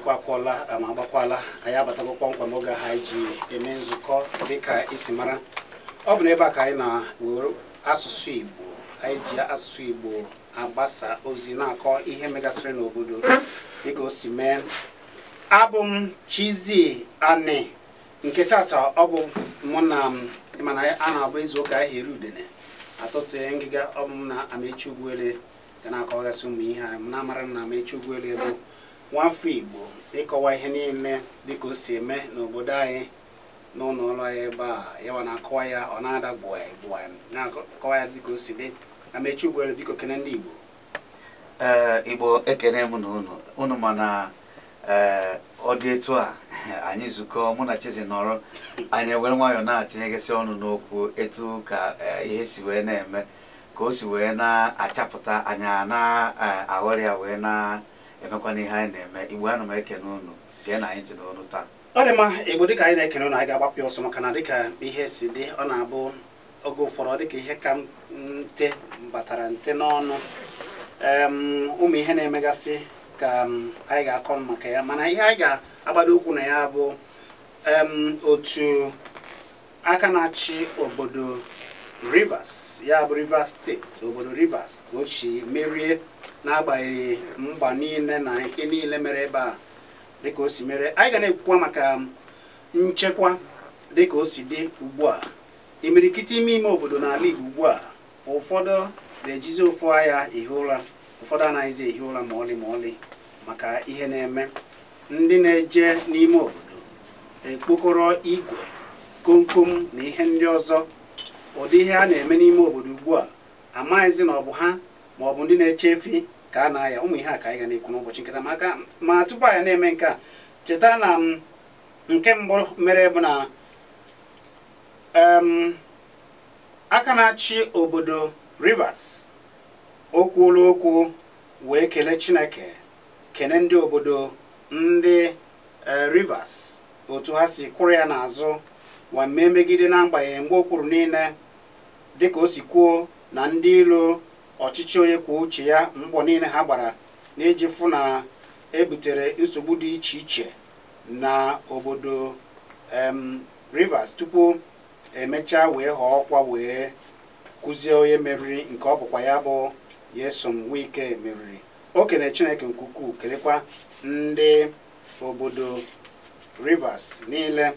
Ịkwa akwụọla ma agbakwala anyị abatago kpọmkwem oge ha anyị ji eme nzukọ dịka isi mara. Ọ bụ n'ebe a ka anyị na-were asụsụ Igbo, anyị ji asụsụ Igbo agbasa ozi na-akọ ihe megasịrị n'obodo dịka o si mee. Abụ m Chizzy Ani nke tata ọ bụ mụ na mana a na-agba izu ụka ahịa eri udene atụtụ ngịga. Ọ bụ m na Amechi Ugwuele ga na-akọwagasị ụmụ ihe a. M na-amara na Amechi Ugwuele bụ nwafọ Igbo ịkọwa ihe niile dịka o si eme n'obodo anyị n'ụlọ ọrụ anyị ebe a. Yawa na-akọwa ya, ọ na-ada gbụa gbụa na-akọwa ya dịka o si dị. Amechi Ugwuele, biko kene ndị Igbo. Ee, Igbo, ekene m na unu unu mana ee ọ dị etu a anyị zukọ, mụ na Chizzy nọrọ, anyị ewere nwayọọ na-atinyegasị ọnụ n'okwu etu ka ihe si wee na-eme, ka o si wee na-achapụta anya na-aghọrị ya wee na-emekwana ihe anyị na-eme. Igbo, ana m ekene unu, gee na anyị ntị n'onu taa. Ọ dị mma, Igbo, dịka anyị na-ekene unu, anyị ga-agbapụ ọsọ maka na dịka ihe si dị, ọ na-abụ oge ụfọdụ ọ dịka ihe ka nte batara nte n'ọnụ. Ụmụ ihe na-emegasị ka anyị ga-akọ maka ya, mana ihe anyị ga-agbado okwu na ya bụ otu aka na-achị obodo Rivers, ya bụ Rivers Steeti, obodo Rivers, ka o si merie n'agbanyeghị mgba niile na ihe niile mere ebe a dịka o si mere. Anyị ga na-ekwukwa maka nchekwa dịka o si dị ugbu a. Imirikiti ime ime obodo n'ala Igbo ugbu a, ụfọdụ na-ejizi ofu anya ehi ụra, ụfọdụ anaghịzi ehi ụra ma ọlị ma ọlị maka ihe na-eme. Ndị na-eje n'ime obodo ekpokọrọ igwe komkom na ihe ndị ọzọ, ụdị ihe a na-eme n'ime obodo ugbu a amaghịzi na ọ bụ ha ma ọ bụ ndị na-eche efi ka a na-aya. Ụmụ ihe a ka anyị ga na-ekwu n'ụbọchị nkịta maka. Ma tupu anyị na-eme nke a, cheta na nke mbụ mere bụ na aka na-achị obodo Rivers o kwuola okwu wee kelee Chineke, kene ndị obodo ndị Rivers otu ha si kwụrụ ya n'azụ wa mee megide n'agbanyeghị mgbe o kwuru niile, dịka o si kwuo na ndị ilo ọchịchị onye kwuo uche ya, mbọ niile ha gbara n'iji fụ na ebutere nsogbu dị iche iche na obodo Rivers tupu emechaa wee ghọọ ọkwa wee kụzie onye meriri, nke ọ bụkwa ya bụ Nyesom Wike meriri. O kene Chineke nke ukwuu, kelekwa ndị obodo Rivers niile.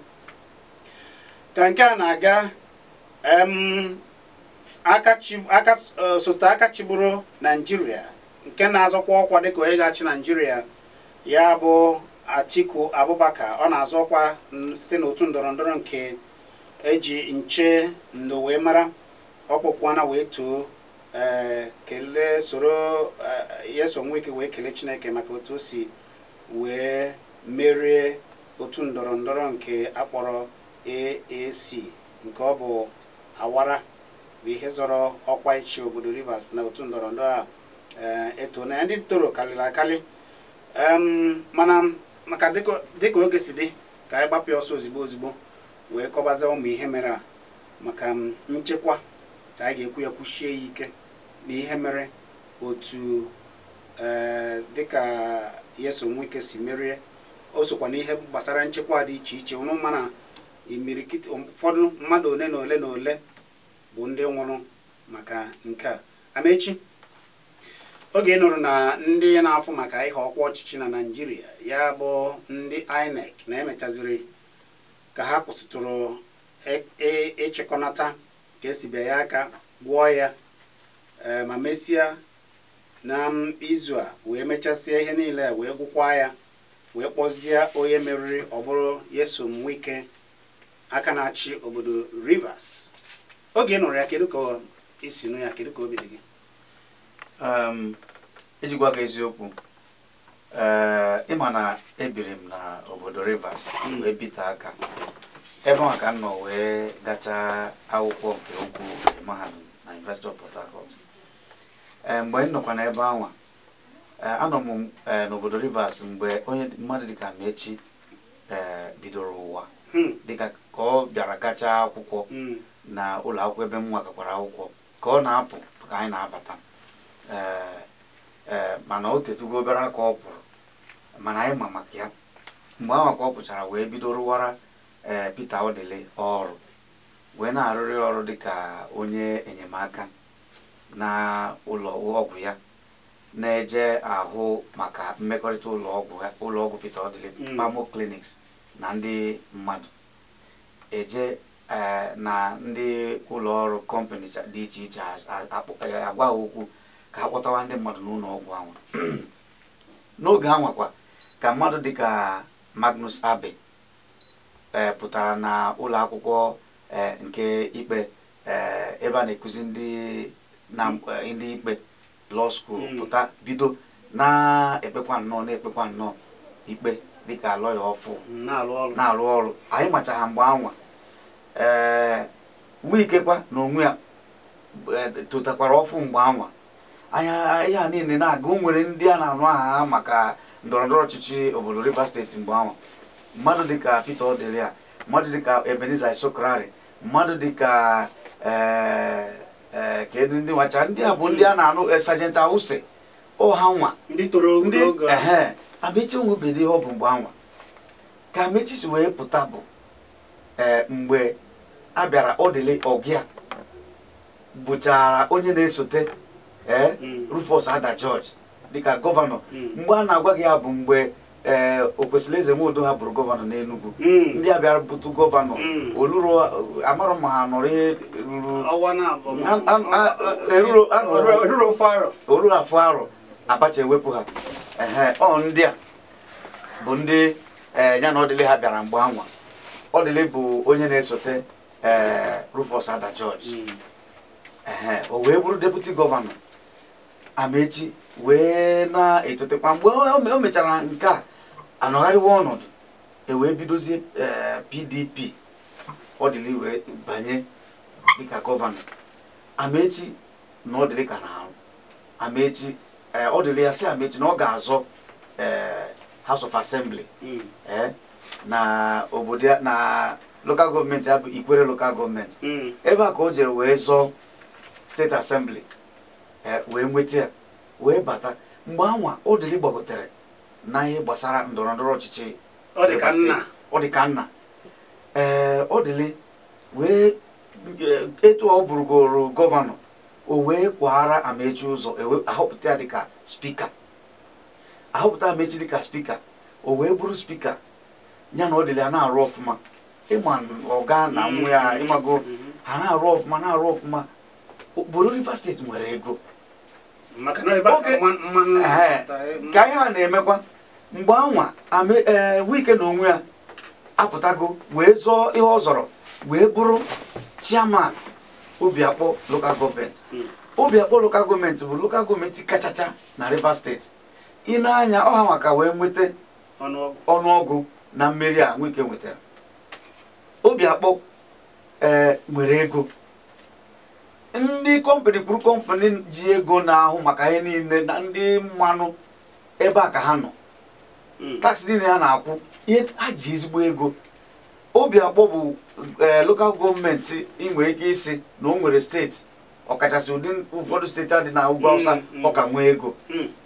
Ka nke a na-aga, aka sote aka chịburu Naijiria nke na-azọkwa ọkwa dịka onye ga-achị Naijiria, ya bụ Atiku Abubakar, ọ na-azọ ọkwa site n'otu ndọrọ ndọrọ nke eji nche ndo wee mara, ọ kpọkwana wee too, ee, kelee, soro Nyesom Wike wee kelee Chineke maka otu o si wee merie otu ndọrọ ndọrọ nke akpọrọ AAC, nke ọ bụ Awara bụ ihe zọrọ ọkwa ịchị obodo Rivers na otu ndọrọ ndọrọ a. Eto na ndị toro karịrị akarị, mana maka dịka oge si dị, ka anyị gbapụ ya ọsọ ozigbo ozigbo wee kọbazie ụmụ ihe mere a maka nchekwa, ka anyị ga-ekwu ya kwuchie ya ike na ihe mere otu ee dịka Nyesom Wike si merie, o sokwa n'ihe gbasara nchekwa dị iche iche. Ụnụ mana imirikiti ụfọdụ mmadụ ole na ole na ole bụ ndị nwụrụ maka nke a. Amechi, oge ị nụrụ na ndị na-afụ maka ihe ọkwa ọchịchị na Naịjirịa, ya bụ ndị INEC, na-emechaziri ka ha kwụsịtụrụ ịchịkọnata ka esi bịa ya aka gwụọ ya, ma mesịa na izu a wee mechasịa ihe niile wee gwụkwa ya wee kpọzie onye meriri, ọ bụrụ Nyesom Wike, aka na-achị obodo Rivers. Oge ị nụrụ ya, kedu ka isi nụ ya? Kedu ka obi dị gị? Iji gwa gị eziokwu, ee, ịma na ebiri m na obodo Rivers wee bite aka ebe ahụ ka m nọ wee gachaa akwụkwọ nke ukwuu nke mahadum na University of Port Harcourt. Ee, mgbe m nọkwa n'ebe ahụ, anọ m n'obodo Rivers mgbe onye mmadụ dịka Amechi ee bidoro ụwa dịka ka ọ bịara gachaa akwụkwọ na ụlọ akwụkwọ ebe m nwa gakwara akwụkwọ, ka ọ na-apụ ka anyị na-abata. Ee, mana o tetugo obere aka ọ pụrụ. Mana anyị ma maka ya mgbe ahụ ka ọ pụchara wee bido rụwara Peter Odili ọrụ, wee na-arụrị ọrụ dịka onye enyemaka na ụlọ ọgwụ ya, na-eje ahụ maka mmekọrịta ụlọ ọgwụ Peter Odili, Pamo Clinics, na ndị mmadụ eje na ndị ụlọ ọrụ kọmpanị dị iche iche agwa ha okwu ka ha kpọtawa ndị mmadụ n'ụlọ ọgwụ ahụ. N'oge anwakwa ka mmadụ dịka Magnus Abe pụtara na ụlọ akwụkwọ nke ikpe, ebe a na-ekuzi ndị ikpe, law school, pụta bido na-ekpekwa nnọọ ikpe dịka lọya ọfụ na-arụ ọrụ. Anyị machaha mgbe anwa. Wike kwa na onwe ya totakwara ọfụ mgbe anwa. Anya ihe a niile na-aga, o nwere ndị a na-anụ aha ha maka ndọrọndọrọ ọchịchị obodo Rivers steeti mgbe anwa. Mmadụ dịka Peter Odili a, mmadụ dịka Ebenezer Sokrari, mmadụ dịka kedu ndị nwacha ndị a bụ ndị a na-anụ, Sergeant Awuse ọha nwa ndị toro ndị oge. Ehe, Amechi nwebedi ihe ọ bụ mgbe anwa. Ka Amechi si wee pụta bụ mgbe a bịara Odili ọgịa bụchara onye na-esote Rufus Ada George dịka gọvanọ. Mgbe a na-agwa gị ya bụ mgbe Okwesilieze Nwodo ha bụrụ gọvanọ n'Enugu. Ndị a bịara butu gọvanọ oluru amarọ ma ha nọrọ ihe ruru oluru afọ arọ Abacha ewepụ ha. Ehe, ọ ndị a bụ ndị ya na Odili ha bịara mgbe anwa. Odili bụ onye na-esote Rufus Ada George. Ehe, o wee bụrụ deputy gọvanọ. Amechi wee na-etotekwa mgbe o mechara nke a anọgharịwa ọnọdụ, e wee bidozie PDP. Odili wee banye dịka gọvanọ. Amechi na Odili ka na-arụ. Amechi Odili ya sị Amechi na ọ ga-azọ House of Assembly na obodo na local gọọmenti ya bụ Ikwere local gọọmenti. Ebe a ka o jere wee zọọ steeti assembly, wee nweta ya wee bata. Mgbe anwa Odili gbagotere na ihe gbasara ndọrọ ndọrọ ọchịchị ọ dị ka nna. Odili wee etu ọ bụrụgoro gọvanọ, o wee kwara Amechi ụzọ, ahọpụta ya dịka spika. Ahọpụta Amechi dịka spika, o wee bụrụ spika. Ya na Odili a na-arụ ọfụma, ịma ọga na nwa ya ịmago ha na-arụ ọfụma na-arụ ọfụma. Obodo Rivers steeti nwere ego ka ihe a na-emekwa. Mgbe anwa Wike na onwe ya apụtago wee zọọ ihe ọ zọrọ, wee bụrụ chairman Obiakpọ local gọọmenti. Obiakpọ local gọọmenti bụ local gọọmenti kachacha na Rivers steeti. Ị na-anya ọha maka wee nweta ọnụọgụ na mmeri a Wike nwetara. Obiakpọ nwere ego. Ndị kọmpanị kwuru kọmpanị ji ego na-ahụ maka ihe niile na ndị mmanụ ebe a ka ha nọ, taksị niile ha na-akwụ ihe ha ji ezigbo ego. Obiakpọ bụ lokal gọọmenti inwe ike isi na o nwere steeti, ọkachasị ụdị ụfọdụ steeti a dị na ugwu Awụsa, ọ ka nwee ego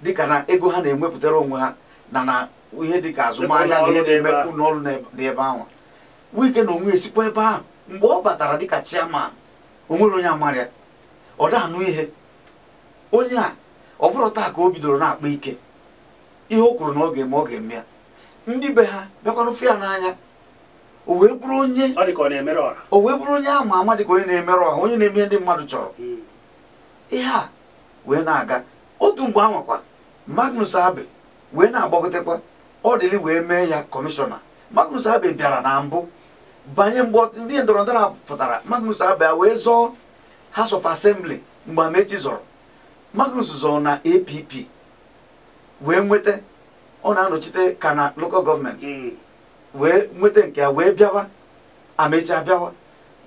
dịka na ego ha na-enwepụtara onwe ha na ihe dịka azụmahịa na ihe na-eme ụlọ ọrụ dị ebe ahụ. Wike na onwe esikwa ebe ahụ. Mgbe ọ batara dịka chairman, o nwere onye amara ya, ọ da-anụ ihe onye a. Ọ bụrụ taa ka o bidoro na-akpa ike, ihe o kwuru na ọ ga-eme ọ ga-eme ya. Ndị be ha bịakwanụ fụ ya n'anya, o wee bụrụ onye ama ama dịka onye na-emere ọha, onye na-eme ndị mmadụ chọrọ. Ihe a wee na-aga. Otu mgbe anwakwa Magnus Abe wee na-agbagotekwa, Odili wee mee ya kọmishọna. Magnus Abe bịara na mbụ banye mgbe ndị ndọrọ ndọrọ pụtara. Magnus Abe wee zọọ House of Assembly mgbe Amechi zọrọ. Magnus zọrọ na APP wee nweta, ọ na-anọchite ka na local gọọmenti wee nweta nke ya wee bịawa. Amechi abịawa,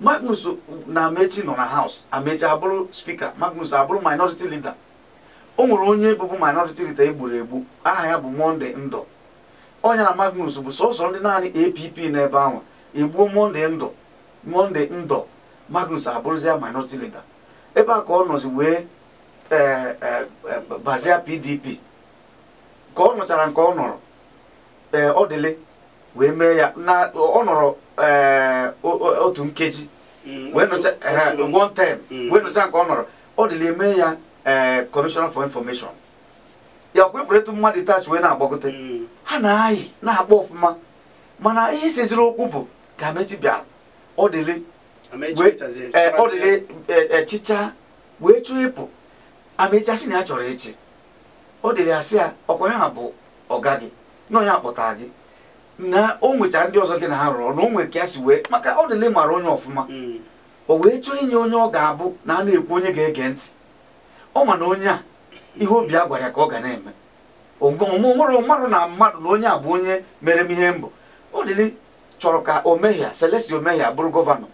Magnus na Amechi nọ na House, Amechi abụrụ spika, Magnus abụrụ minority leader. O nwere onye bụbu minority leader egburu egbu, aha ya bụ Monday Ndọ. Onye na Magnus bụ sọsọ ndị naanị APP n'ebe ahụ. Egbuo Monday Ndọ, Monday Ndọ, Magnus abụrụzie minority leader. Ebe a ka ọ nọzi wee bazia PDP. Ka ọ nọchara nke ọ nọrọ, Odili wee mee ya na ọ nọrọ otu nkeji wee nọcha one term wee nọcha nke ọ nọrọ. Odili mee ya Commissioner for Information. Ya kwefere etu mmadụ tas wee na-agbagote ha na-ayị na-akpọ ọfụma, mana ihe seziri okwu bụ ka Amechi bịara Odili Odili chicha wee chụọ ịpụ. Amechi asị na ya chọrọ ịchị. Odili asị ya ọkwa ya bụ ọga gị na onye akpọtara gị na o nwechara ndị ọzọ gị na ha rụrụ na o nwere ka ya si wee maka Odili mara onye ọfụma, o wee chọọ inye onye ọ ga-abụ na a na-ekwu onye ga-ege ntị. Ọ ma na onye a ihe obi a gwara ya ka ọ ga na-eme onwere mmadụ na mmadụ na onye a bụ onye mere m ihe mbụ. Odili chọrọ ka Omehia, Celestine Omehia bụrụ gọvanọ.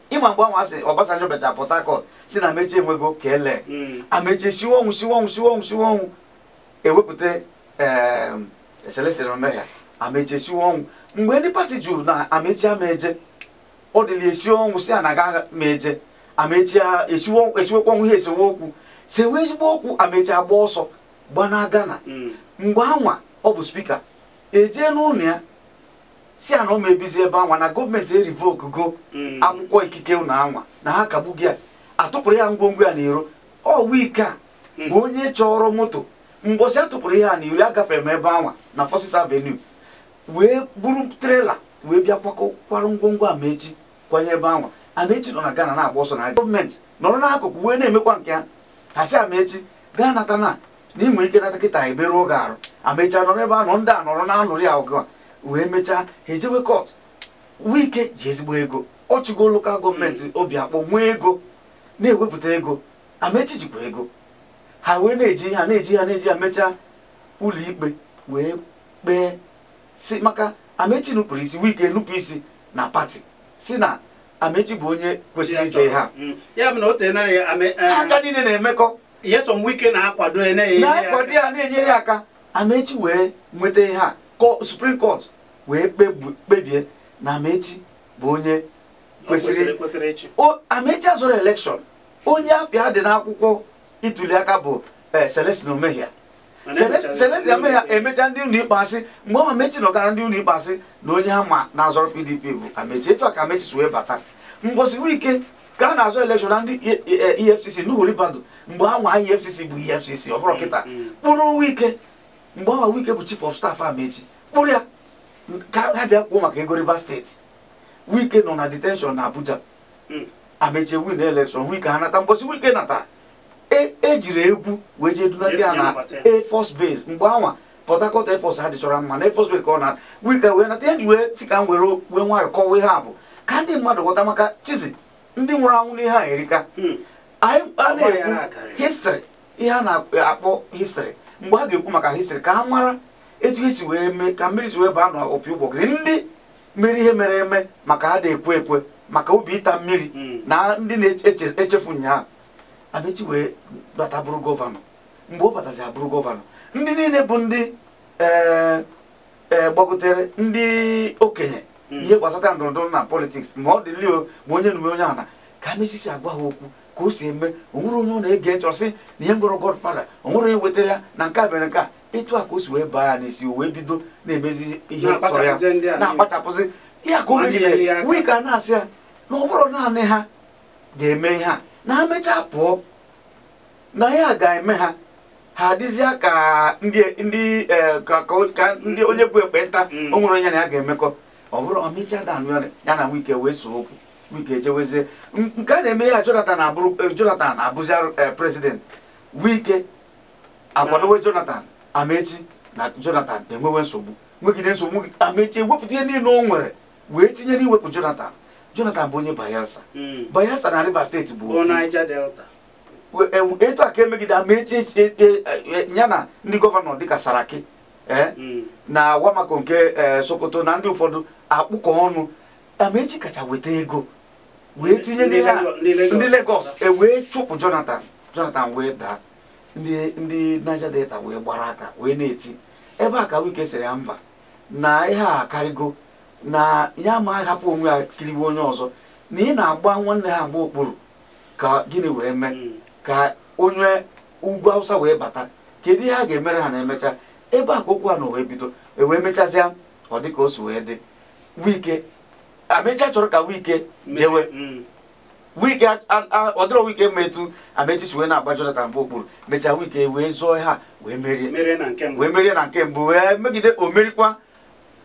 Ịma mgbe ahụ asị Obasanjo bịacha Port Harcourt si na Amechi enwego ka ele Amechi siwe ọnwụ siwe ọnwụ siwe ọnwụ siwe ọnwụ ewepụta Celestine Omehia. Amechi siwe ọnwụ mgbe ndị pati jụrụ na Amechi ama eje, Odili esiwe ọnwụ si a na aga ma eje. Amechi esiwekwa ọnwụ ihe esewe okwu sewe ezigbo okwu. Amechi agba ọsọ gbana Ghana. Mgbe anwa ọ bụ spika eje n'ụlọ ya si a na ọ ma ebizi ebe anwa na gọọmenti erivoke go akwụkwọ ikike ụlọ anwa na ha kagbu gị a atụpụrụ ya ngwongwo ya n'iro. Ọ Wike a bụ onye chọrọ moto mgbọsị atụpụrụ ihe a n'iro agafere m ebe anwa na Forces Avenue wee buru trela wee bịa kwakọkwara ngwongwo Amechi kwanye ebe anwa. Amechi nọ na Ghana na-agba ọsọ na gọọmenti nọrọ n'akụkụ wee na-emekwa nke ha. Ha sị Amechi gaa nata na na inwe ike nata kịta ebere oge arụ. Amechi anọrọ ebe anọ ndị a nọrọ na-anụrị ya ọgụ a wee mechaa ha ejewe court. Wike ji ezigbo ego ọ chụgo lokal gọọmenti Obiakpọ nwee ego na-ewepụta ego. Amechi jikwa ego ha wee na-eji ha na-eji ha na-eji ha mechaa ụlọ ikpe wee kpee si maka Amechi nupụrụ isi, Wike nupụ isi na pati si na Amechi bụ onye kwesịrị ije ha. Ya bụ na o tenara ya aja niile na-emekọ Nyesom Wike na-akwado ya na-akwado ya na-enyere ya aka. Amechi wee nweta ihe a Supreme Court wee kpebie na Amechi bụ onye kwesịrị ịchị. Amechi azọrọ elekshọn onye afịa dị n'akwụkwọ ituli aka bụ Celestine Omehia. Celestine Omehia emecha ndị ụlọ ikpe asị mgbe ọ Amechi nọgara ndị ụlọ ikpe asị na onye ha ma na-azọrọ PDP bụ Amechi. Etu a ka Amechi si wee bata mbosi Wike ka a na-azọ elekshọn na ndị EFCC Nuhu Ribadu mgbe anwa EFCC bụ EFCC ọ bụrụ kịta kpụrụ Wike mgbe anwa Wike bụ chief of staff Amechi kpụrụ ya ka ha bịa kwuo maka ego Rivers State. Wike nọ na detention na Abuja. Amechi win election Wike ha nata mbosi Wike nata ejiri egwu wee jee dunata ya na Air Force Base mgbe anwa Port Harcourt Air Force adịchọrọ mma na Air Force Base ka ọ na Wike wee nata ya ji wee si ka m were wee nwayọ kọwa ihe a bụ ka ndị mmadụ ghọta maka Chizi ndị nwụrụ anwụ n'ihe a erika. Anyị a na-ekwu histrị ihe a na-akpọ histrị mgbe a ga-ekwu maka histrị ka a mara etu esi wee mee ka mmiri si wee baa n'opi ụgbọgịrị ndị mere ihe mere eme maka ha na-ekwe ekwe maka obi ịta mmiri na ndị na-echefu ụnyaahụ. Amechi wee bata bụrụ gọvanọ. Mgbe ọ batazi abụrụ gọvanọ ndị niile bụ ndị gbagotere ndị okenye ihe gbasata ndọrọndọrọ na politiks ma ọ dị lio ma onye nume onye ana ka Amechi si agwa ha okwu ka o si eme onwere onye ọ na-ege ntị ọsị na ihe mgbọrọ Godfather onwere onye wetara ya na nke a mere nke a etu a ka o si wee baa ya n'isi o wee bido na-emezi ihe sọrọ ya na-akpachapụzi ya ka o megidere Wike a na-asị ya na ọ bụrụ naanị ha ga-eme ihe a na ha mechaa pụọ na ya ga-eme ha ha adịzịa ka ndị ka ndị onye bụ ekpenta o nwere onye na ya ga-emekọ ọ bụrụ Amechi adanụ ya na Wike wee so okwu Wike ejewezie nke a na-eme ya Jonathan abụrụ Jonathan abụzi president Wike akwadowe Jonathan Amechi na Jonathan enwewe nsogbu nwegide nsogbu Amechi ewepụta ihe niile o nwere wee tinye n'iwepụ Jonathan. Jonathan bụ onye Bayelsa. Bayelsa na Rivers State bụ Niger Delta. Etu a ka emegide Amechi ya na ndị gọvanọ dịka Saraki na Wamako nke Sokoto na ndị ụfọdụ akpụkọ ọnụ. Amechi kacha weta ego wee tinye ndị Lagos wee chụpụ Jonathan. Jonathan wee daa ndị Niger Delta wee gbara aka wee na-eti ebe a ka Wike sịrị ya mba na ihe a akarịgo na ya ma hapụ onwe ya kiriwe onye ọzọ na ị na-agba nwanne ha agba okpuru ka gịnị wee mee ka onye ugwu Hausa wee bata kedu ihe a ga-emere ha na-emecha ebe a ka okwu a na wee bido. E wee mechazịa ọ dị ka o si wee dị. Wike Amechi chọrọ ka Wike jewe. Wike ọ dịrọ Wike ma etu Amechi si wee na-agba Jonathan mbụ okpuru, mechaa Wike wee zụọ ha wee merie na nke mbụ wee megide o merikwa.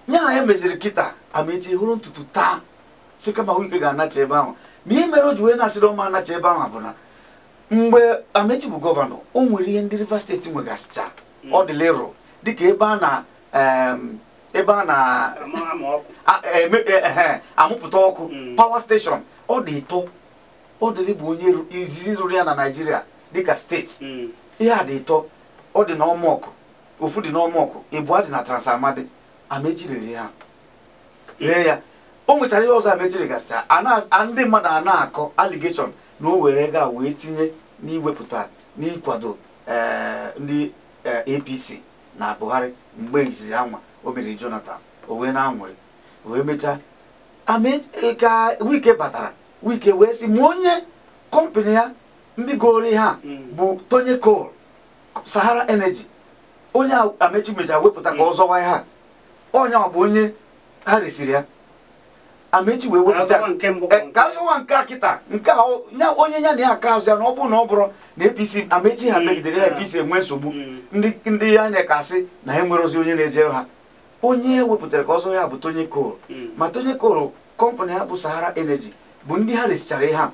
Nya ya meziri kịta Amechi hụrụ ntutu taa si kama Wike ga-anacha ebe ahụ. Ma ihe mere o ji wee na-asịrị ọma anacha ebe ahụ bụ na mgbe Amechi bụ gọvanọ, o nwere ihe ndị Rivers steeti nwegasịcha ọ dị lero dịka ebe a na amụpụta ọkụ power station. Ọ dị ịtọ ọ dịrị bụ onye izizi rụrụ ya na Naịjirịa dịka steeti. Ihe a dị ịtọ, ọ dị n'Ọmọkụ, ofu dị n'Ọmọkụ, ịbụọ dị na Transamadi. Amechi rere ya, ree ya. O nwechara ihe ọzọ Amechi regasịcha, ndị mmadụ a na-akọ allegation na o were ego a wee tinye n'iwepụta n'ịkwado ndị APC na Buhari mgbe izizi anwa o meriri Jonathan, o wee na-anwụrị wee mechaa ka Wike batara. Wike wee sị ma onye kọmpanị ya ndị goro ihe a bụ Tonye Cole, Sahara Energy, onye Amechi mechara wepụta ka ọ zọwa ihe a, onye ọ bụ onye ha resiri ya. Amechi wee wepụta ka azụwa nke a kịta nke a onye ya na ya aka azụ ya na ọ bụrụ na ọ bụrụ na APC Amechi ha megidere ya APC enwe nsogbu, ndị ya na-ekasị na ha nwere ozi onye na-ejere ha. Onye wepụtara ka ọzọ ya bụ Tonye Cole, ma Tonye Cole kọmpanị ha bụ Sahara Energy bụ ndị ha resichara ihe a.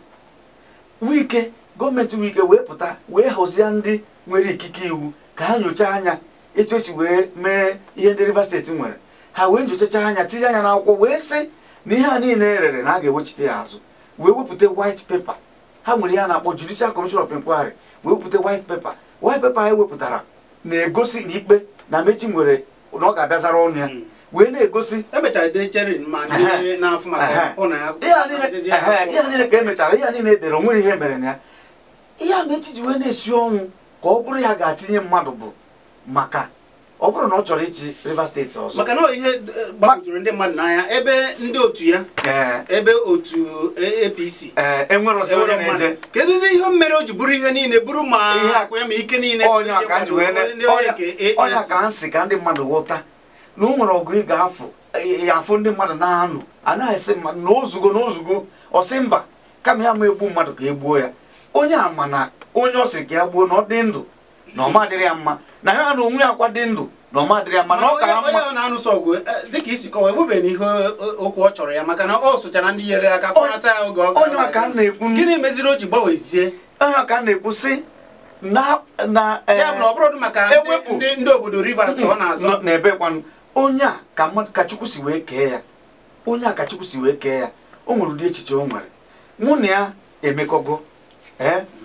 Wike gọọmenti Wike wee pụta wee họzie ndị nwere ikike iwu ka ha nyochaa anya etu esi wee mee ihe ndị Rivers steeti nwere. Ha wee nyochacha anya, tinye anya n'akwụkwọ wee sị na ihe a niile erere na a ga-ewechite ya azụ, wee wepụta white paper. Ha nwere ihe a na-akpọ Judicial Commission of Inquiry, wee wepụta white paper. White paper ha wepụtara na-egosi na ikpe na Amechi nwere na ọ ga-abịazara ọnụ ya, wee na-egosi ihe niile ka emechara, ihe niile edere, o nwere ihe mere na ya. Ihe Amechi ji wee na-esi ọnwụ ka ọ bụrụ ya ga-atinye mmadụ bụ maka ọ bụrụ na ọ chọrọ ịchị Rivers steeti ọzọ, maka na ihe gbagwojuru ndị mmadụ n'anya ebe ndị otu ya, ebe otu APC enwere onye na-eje. Kedụzi ihe mere o ji bụrụ ihe niile bụrụ ma akụ ya ma ike niile? Onye ka nsị ka ndị mmadụ ghọta na o nwere ọgụ ị ga-afụ ya afụ ndị mmadụ na-anụ anaghị esi mmadụ na ozugo na ozugo ọsị mba, kama ya ma egbu mmadụ ka e gbuo ya. Onye ama na onye ọ sịrị ka ya gbuo na ọ dị ndụ na ọma dịrị ya mma, na ya na onwe ya akwa dị ndụ na ọma dịrị ya mma, na ọ ka ya mma. Onye na-anụsọ ọgụ dịka isi kọwa egbubeghị ihe okwu ọ chọrọ ya, maka na ọ sochara ndị nyere aka kpọnata ya oge ọ onye ka m na-ekwu. Gịnị meziri o ji gbanwezie? Onye ka m na-ekwu sị na ya bụ na ọ bụrụ maka ndị obodo Rivers ka ọ na-azọ na-ebekwanụ onye a ka ka Chukwu si wee kee ya, onye a ka Chukwu si wee kee ya, o nwere ụdị echiche o nwere. Mụ na ya emekọgo,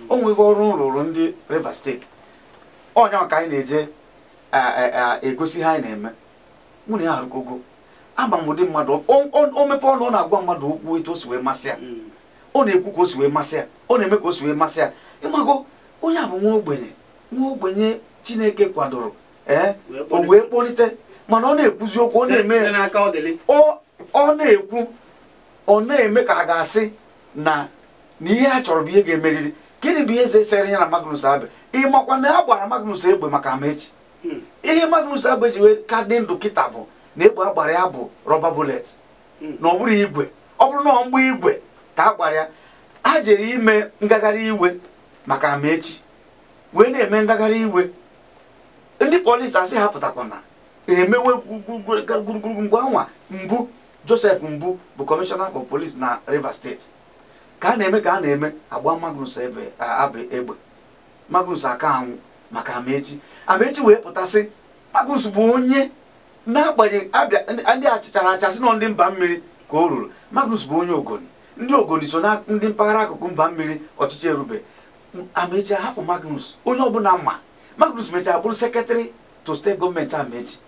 o nweghị ọrụ rụrụ ndị Rivers steeti, onye ka anyị na-eje egosi ha anyị na-eme. Mụ na ya arụkogo, ama m ụdị mmadụ o mepe ọnụ ọ na-agwa mmadụ okwu etu o si wee masị ya, ọ na-ekwu ka o si wee masị ya, ọ na-eme ka o si wee masị ya. Ịmago onye a bụ nwa ogbenye, nwa ogbenye Chineke kwadoro, o wee kpọlite, mana ọ na-ekwuzi okwu, ọ na-eme ọ na-ekwu, ọ na-eme ka a ga-asị na ihe a chọrọ bụ ihe ga-emeriri. Gịnị bụ ihe sere ya na Magnus Abe? Ịmakwa na a gbara Magnus egbe maka Amechi. Ihe Magnus Abe ji wee ka dị ndụ kịta bụ na egbe a gbara ya bụ rọba bullet, na ọ bụrụ igwe, ọ bụrụ na ọ mgbe igwe ka a gbara ya. Ha jere ime ngagharị iwe maka Amechi, wee na-eme ngagharị iwe, ndị polisi asị ha pụtakwana emewe gburugburu. Mgbe anwa mbụ Joseph Mbu bụ kọmishọna of police na Rivers steeti, ka a na-eme ka a na-eme agba Magnus Abe egbe, Magnus aka anwụ maka Amechi. Amechi wee pụtasị Magnus bụ onye na-agbanyeghị abịa ndị achịchara achasị nọ ndị mba mmiri ka o ruru. Magnus bụ onye Ogoni, ndị Ogoni so na ndị mpaghara akụkụ mba mmiri ọchịchị erube. Amechi ahapụ Magnus, onye ọbụla ma Magnus mechara bụrụ sekretarị to steeti gọọmenti Amechi.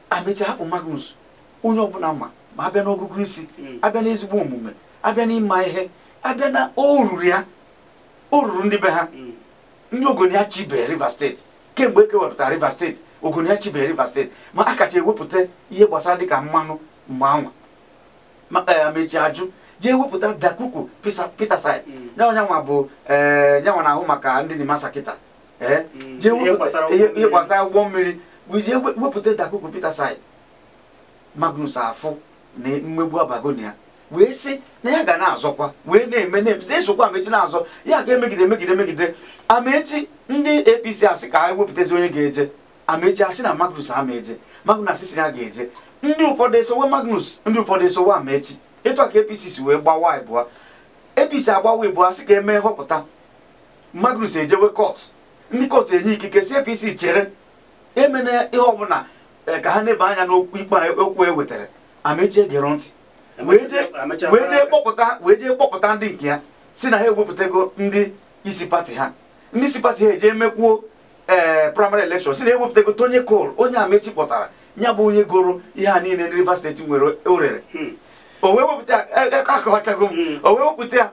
Amechi ahapụ Magnus, onye ọbụla ma ma abịa n'ọgụgụ isi, abịa n'ezigbo omume, abịa n'ịma ihe, abịa na o ruru ya, o ruru ndị be ha. Ndị Ogoni ya chibere Rivers steeti kemgbe e kewepụtara Rivers steeti, Ogoni ya chibere Rivers steeti, ma a kacha ewepụta ihe gbasara dịka mmanụ mgbe anwa. Amechi ajụ jee wepụta Dakuku Peterside, nyanwa bụ nyanwa na-ahụ maka ndị Nimasa kịta, jee wepụta ihe gbasara ụgbọ mmiri. Wee wepụta Dakuku Peterside. Magnus afụ na mmegbu abago na ya wee sị na ya ga na-azọkwa wee na-eme na-esokwa Amechi na-azọ ya ga-emegide emegide emegide Amechi. Ndị APC asị ka ha wepụtazi onye ga-eje. Amechi asị na Magnus ama eje, Magnus asị sị ya ga-eje. Ndị ụfọdụ esowe Magnus, ndị ụfọdụ esowe Amechi. Etu a ka APC si wee gbawa ịbụa. APC agbawa ịbụa, sị ka emee nhọpụta. Magnus ejewe court, ndị court enye ikike si APC chere, emena ihe ọbụla, ka ha neba anya n'okwu ikpe okwu e wetara. Amechi egere ntị wee jee kpọpụta ndị nke ya, si na ha ewepụtago ndị isi pati ha. Ndị isi pati ha eje mekwuo primary election, si na ewepụtago Tonye Cole, onye Amechi kpọtara, ya bụ onye goro ihe a niile ndị Rivers State nwere orere. O wee wepụta ya, akọwachago m. O wee wepụta ya.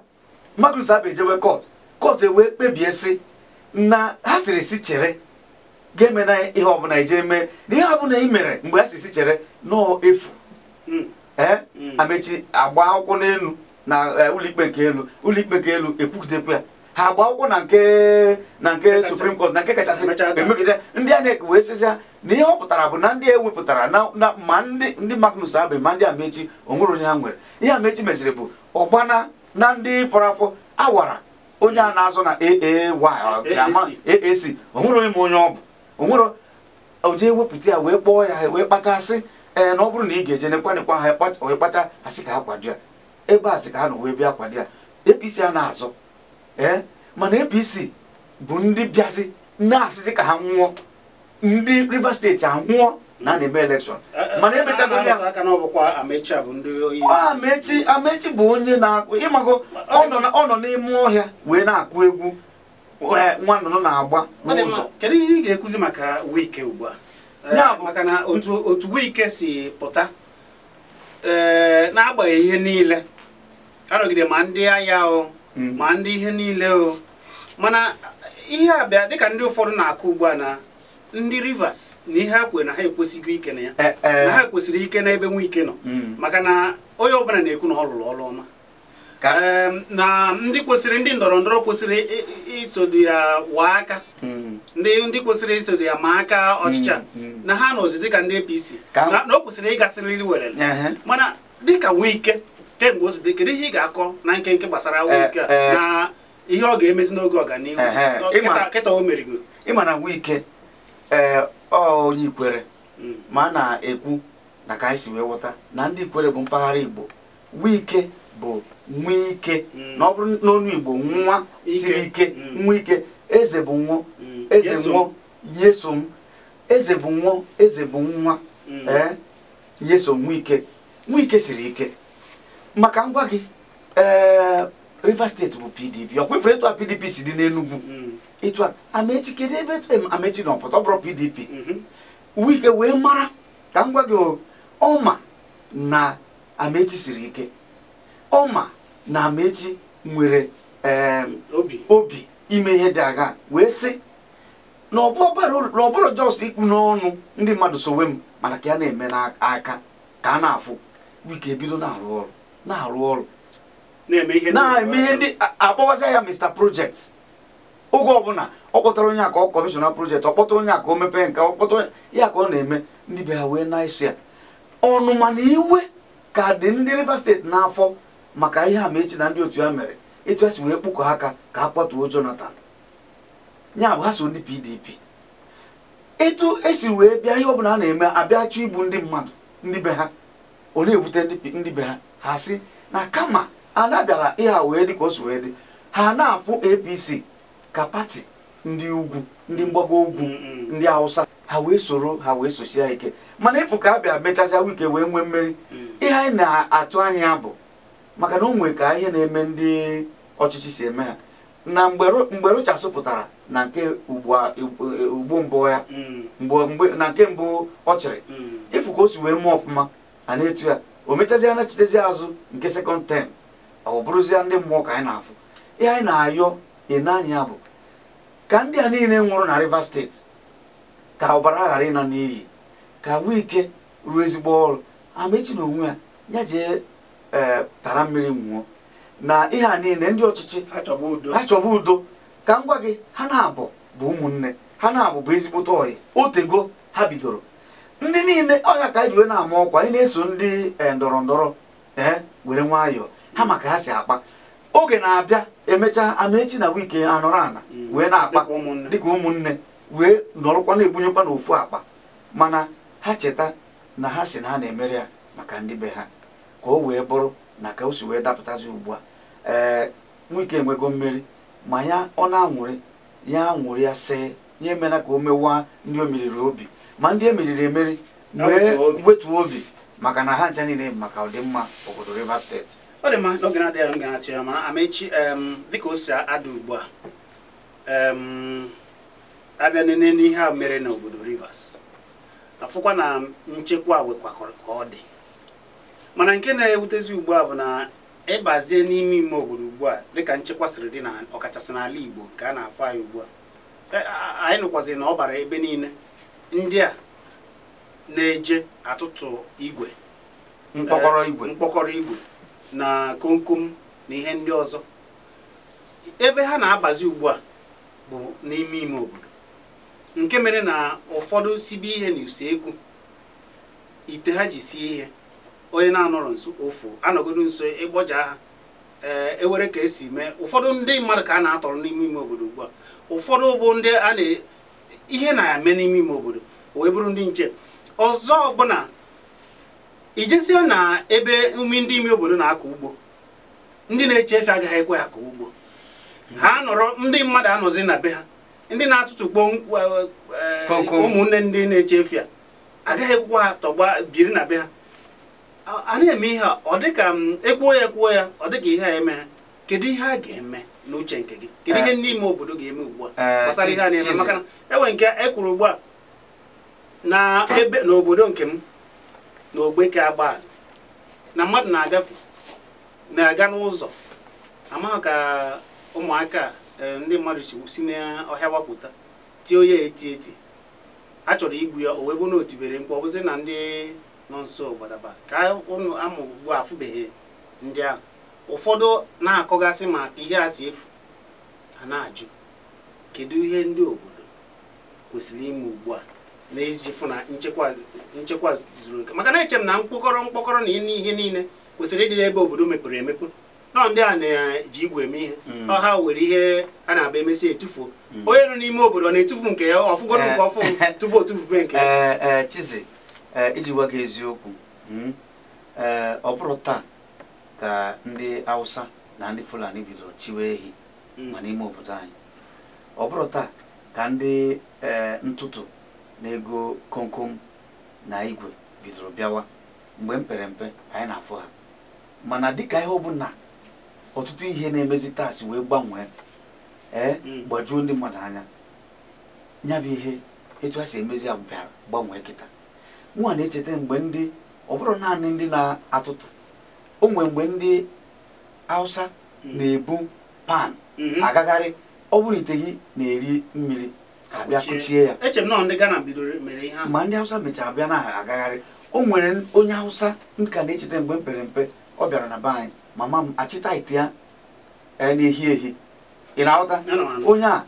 Magnus abụ ejewe court, court ewee kpebie sị na ha siri si chere, ga-eme na ihe ọbụla eje mee na ihe ọbụla i mere mgbe ha si si chere nọọ efu. Ee, Amechi agba akwụkwọ n'elu na ụlọikpe nke elu, ụlọikpe nke elu ekwugidekwa ya. Ha agba akwụkwọ na nke Supreme Court, na nke kachasị, emegide ndị a na-wee sịsịa na ihe ọ pụtara bụ na ndị ewepụtara na ma ndị Magnus Abe ma ndị Amechi onwere onye ha nwere. Ihe Amechi meziri bụ ọgbana na ndị fọrọ afọ awara onye a na-azọ na AAY AAC, onwere onye ma onye ọ bụ, onwere oje ewepụta ya wee kpọọ ya wee kpachasị. Ee, na ọ bụrụ na ị ga-eje nekwa nekwa ha wee kpacha, asị ka ha kwado ya ebe a, sị ka ha nọ wee bịa kwado ya. APC a na-azọ, ee, mana APC bụ ndị bịazi na-asịzi ka ha nwụọ, ndị Rivers State anwụọ na na-eme elekshọn. Mana emechago ya Amechi. Amechi bụ onye na-akụ ịmago, ọ nọ n'ime ọhịa wee na-akụ egwu nwa nnụnụ na-agba n'ụzọ. Kedu ihe ị ga-ekwuzi maka Wike ugbu a? Maka na otu Wike si pụta, ee, n'agbanyeghị ihe niile arụgide ma ndị agha o ma ndị ihe niile o, mana ihe a bịa dịka ndị ụfọdụ na-akụ ugbu a na ndị Rivers na ihe ha kwere na ha ekwesịghị ike na ya, na ha kwesịrị ike n'ebe Wike nọ, maka na onye ọbụla na-ekwu na ọ lụrụ ọrụ ọma, na ndị kwesịrị, ndị ndọrọ ndọrọ kwesịrị isodo ya waa aka, ndị kwesịrị isodo ya ma aka ọchịchị na ha nọzi dịka ndị APC na o kwesịrị ịgasịrịrị welele. Mana dịka Wike kemgbe o si dị, kedu ihe ị ga-akọ na nkenke gbasara Wike na ihe ọ ga-emezi n'oge ọganihu kịta o merigoro? Ịma na Wike onye Ikwere, ma a na-ekwu na ka anyị si wee ghọta na ndị Ikwere bụ mpaghara Igbo, Wike bụ nwa ike, na ọ bụrụ n'ọnụ Igbo nwa siri ike, nwa ike. Eze bụ nwa, eze nwa nyesom, eze bụ nwa, eze bụ nwa, ee, nyesom nwa ike. Nwa ike siri ike. Maka ngwa gị, ee, Rivers State bụ PDP, ọ kwefere etu a PDP si dị n'Enugu, etu a Amechi, kedu ebe Amechi nọ pụta? Ọ bụrụ PDP. Wike wee mara ka ngwa gị, ọma na Amechi siri ike, ọma na Amechi nwere obi ime ihe dị agha, wee sị na ọ bụrụ jos ikwu n'ọnụ ndị mmadụ sowe m, mana ka ya na-eme n'aka ka a na-afụ. Wike ebido na-arụ ọrụ na-arụ ọrụ na-eme ihe ndị akpọwazịa ya Mr. Project. Oge ọbụla ọ kpọtara onye aka ọ kọmishọna project, ọ kpọtara onye aka o mepee nke, ọ kpọtara ya ka ọ na-eme, ndị be ha wee na-eso ya. Ọnụma na iwe ka dị ndị Rivers State n'afọ maka ihe Amechi na ndị otu ya mere, etu ha si wee kpụkọ aka ka a kwatuo Jonathan. Ya bụ ha so ndị PDP. Etu esi wee bịa ihe ọbụla a na-eme abịa chọọ igbu ndị mmadụ, ndị be ha, ọ na-ewute ndị be ha. Ha sị na kama a na-abịara ihe a wee dị ka o si wee dị, ha na-afụ APC ka pati ndị ugwu, ndị mgbago ugwu, ndị Hausa, ha wee soro ha wee sosia ike. Mana ịfụ ka a bịa mechazịa Wike wee nwee mmeri. Ihe anyị na-atụ anya bụ maka na o nwee ka ihe na-eme ndị ọchịchị si eme ha na mgbe Rochas pụtara na nke ugbo mbụ ya, mgbe na nke mbụ ọ chịrị, ịfụ ka o si wee mụọ ọfụma a na-etu ya, o mechazie anachitezi azụ nke second term, ọ bụrụzie ndị mmụọ ka anyị na-afụ. Ihe anyị na-ayọ ịnanya bụ ka ndị a niile nwụrụ na Rivers State ka ọbara ghara ịna n'iyi, ka Wike ruo ezigbo ọrụ. Amechi na onwe ya ya jee tara mmiri nwụọ na ihe a niile ndị ọchịchị ha chọba udo. Ka m gwa gị, ha na-abụ bụ ụmụnne, ha na-abụ bụ ezigbote ọyị. Otego Ha bidoro ndị niile ọnya ka anyị ji wee na-ama ọkwa anyị na-eso ndị ndọrọ ndọrọ were nwayọọ ha maka ha si akpa oge na-abịa emechaa Amaechi na Wike anọrọ ana wee na-akpa dịka ụmụnne wee nọrọkwa na-egbunyekwa n'ofu akpa mana ha cheta na ha si na ha na-emere ya maka ndị be ha ka o wee bụrụ na ka o si wee dapụtazi ugbu a Wike enwego mmeri ma ya ọ na-anwụrị ya anwụrị ya sị ya emena ka o mewaa ndị o meriri obi ma ndị emeriri emeri wee wetuo obi maka na ha ncha niile maka ọdịmma obodo Rivers Steeti. Ọ dị mma n'oge na-adịghị anya na-achị ya mana Amaechi dịka o si ada ugbu a abịa nene n'ihe a mere n'obodo Rivers afụkwa na nchekwa wekwakọrọ ka ọ dị mana nke na-ewutezi ugbu a bụ na ịbazie n'ime ime obodo ugbu a dịka nchekwa siri dị na ọkachasị n'ala Igbo nke a na-afụ anyị ugbu a anyị nụkwazi na ọ bara ebe niile ndị a na-eje atụtụ igwe mkpọkọrọ igwe na komkom na ihe ndị ọzọ ebe ha na-abazi ugbu a bụ n'ime ime obodo nke mere na ụfọdụ sibe ihe na usekwu ite ha ji sie ihe onye na-anọrọ nso ofu anọgodo nso ịgbọja ha ewere ka esi mee ụfọdụ ndị mmadụ ka a na-atọrọ n'ime ime obodo ugbu a ụfọdụ bụ ndị a na ihe na-eme n'ime ime obodo wee bụrụ ndị nche ọzọ bụ na ijezie na ebe ume ndị ime obodo na-akọ ugbo ndị na-eche efe agaghị ekwe akọ ugbo ha nọrọ ndị mmadụ anọzi na be ha ndị na-atụtụ ụmụnne ndị na-eche efe a agaghị ekwekwa ha tọgba biri na be ha a na-eme ihe a ọ dịka ekwuo ya ekwuo ya ọ dịka ihe a eme ha kedu ihe a ga-eme n'uche nke gị kedu ihe ndị ime obodo ga-eme ugbu a gbasara ihe a na-eme maka na enwe nke ekwuru ugbu a na ebe n'obodo nke m na Ogbeke Agba na mmadụ na-agafe na-aga n'ụzọ amaghị ka ụmụaka ndị mmadụ si n'ọhịa wapụta tie onye eti eti a chọrọ igbu ya o wee bụ na o tibere mkpu ọ bụzi na ndị nọ nso gbadaba ka ụnụ amụ ugbu a afụbeghị ndị ahụ ụfọdụ na-akọgasị maka ihe a si efu a na-ajụ kedu ihe ndị obodo kwesịrị ime ugbu a n'ezi fụ na nchekwa zuru oke maka na eche m na mkpọkọrọ na ihe niile kwesịrị ịdị n'ebe obodo mepere emepe nọ ndị a na-eji igwe eme ihe ọ ha were ihe a na-abịa emesi etufuo onye nọ n'ime obodo ọ na-etufu nke ya ọfụgoro nke ọfụ tupu o tufufe nke ya. Chizi iji gwa gị eziokwu ọ bụrụ taa ka ndị Hausa na ndị Fulani bidoro chiwe ehi ma n'ime obodo anyị ọ bụrụ taa ka ndị ntụtụ na ego komkom na igwe bidoro bịawa mgbe m pere mpe anyị na-afụ ha mana dịka ihe ọbụla ọtụtụ ihe na-emezi taa si wee gbanwee gbajuo ndị mmadụ anya ya bụ ihe etu a si emezi ya bịara gbanwee kịta nwa na-echeta mgbe ndị ọ bụrụ naanị ndị na-atụtụ o nwere mgbe ndị Hausa na-ebu pan agagharị ọ bụrụ ite gị na-eri mmiri abịa kụchie ya eche m na ndị Ghana bidoro mere ihe ahụ ma ndị Hausa mechara bịa na-agagharị o nwere onye Hausa nka na-echeta mgbe m pere mpe ọ bịara na be anyị mama m achịta ite ya na-ehi ehi ị na-aghọta onye a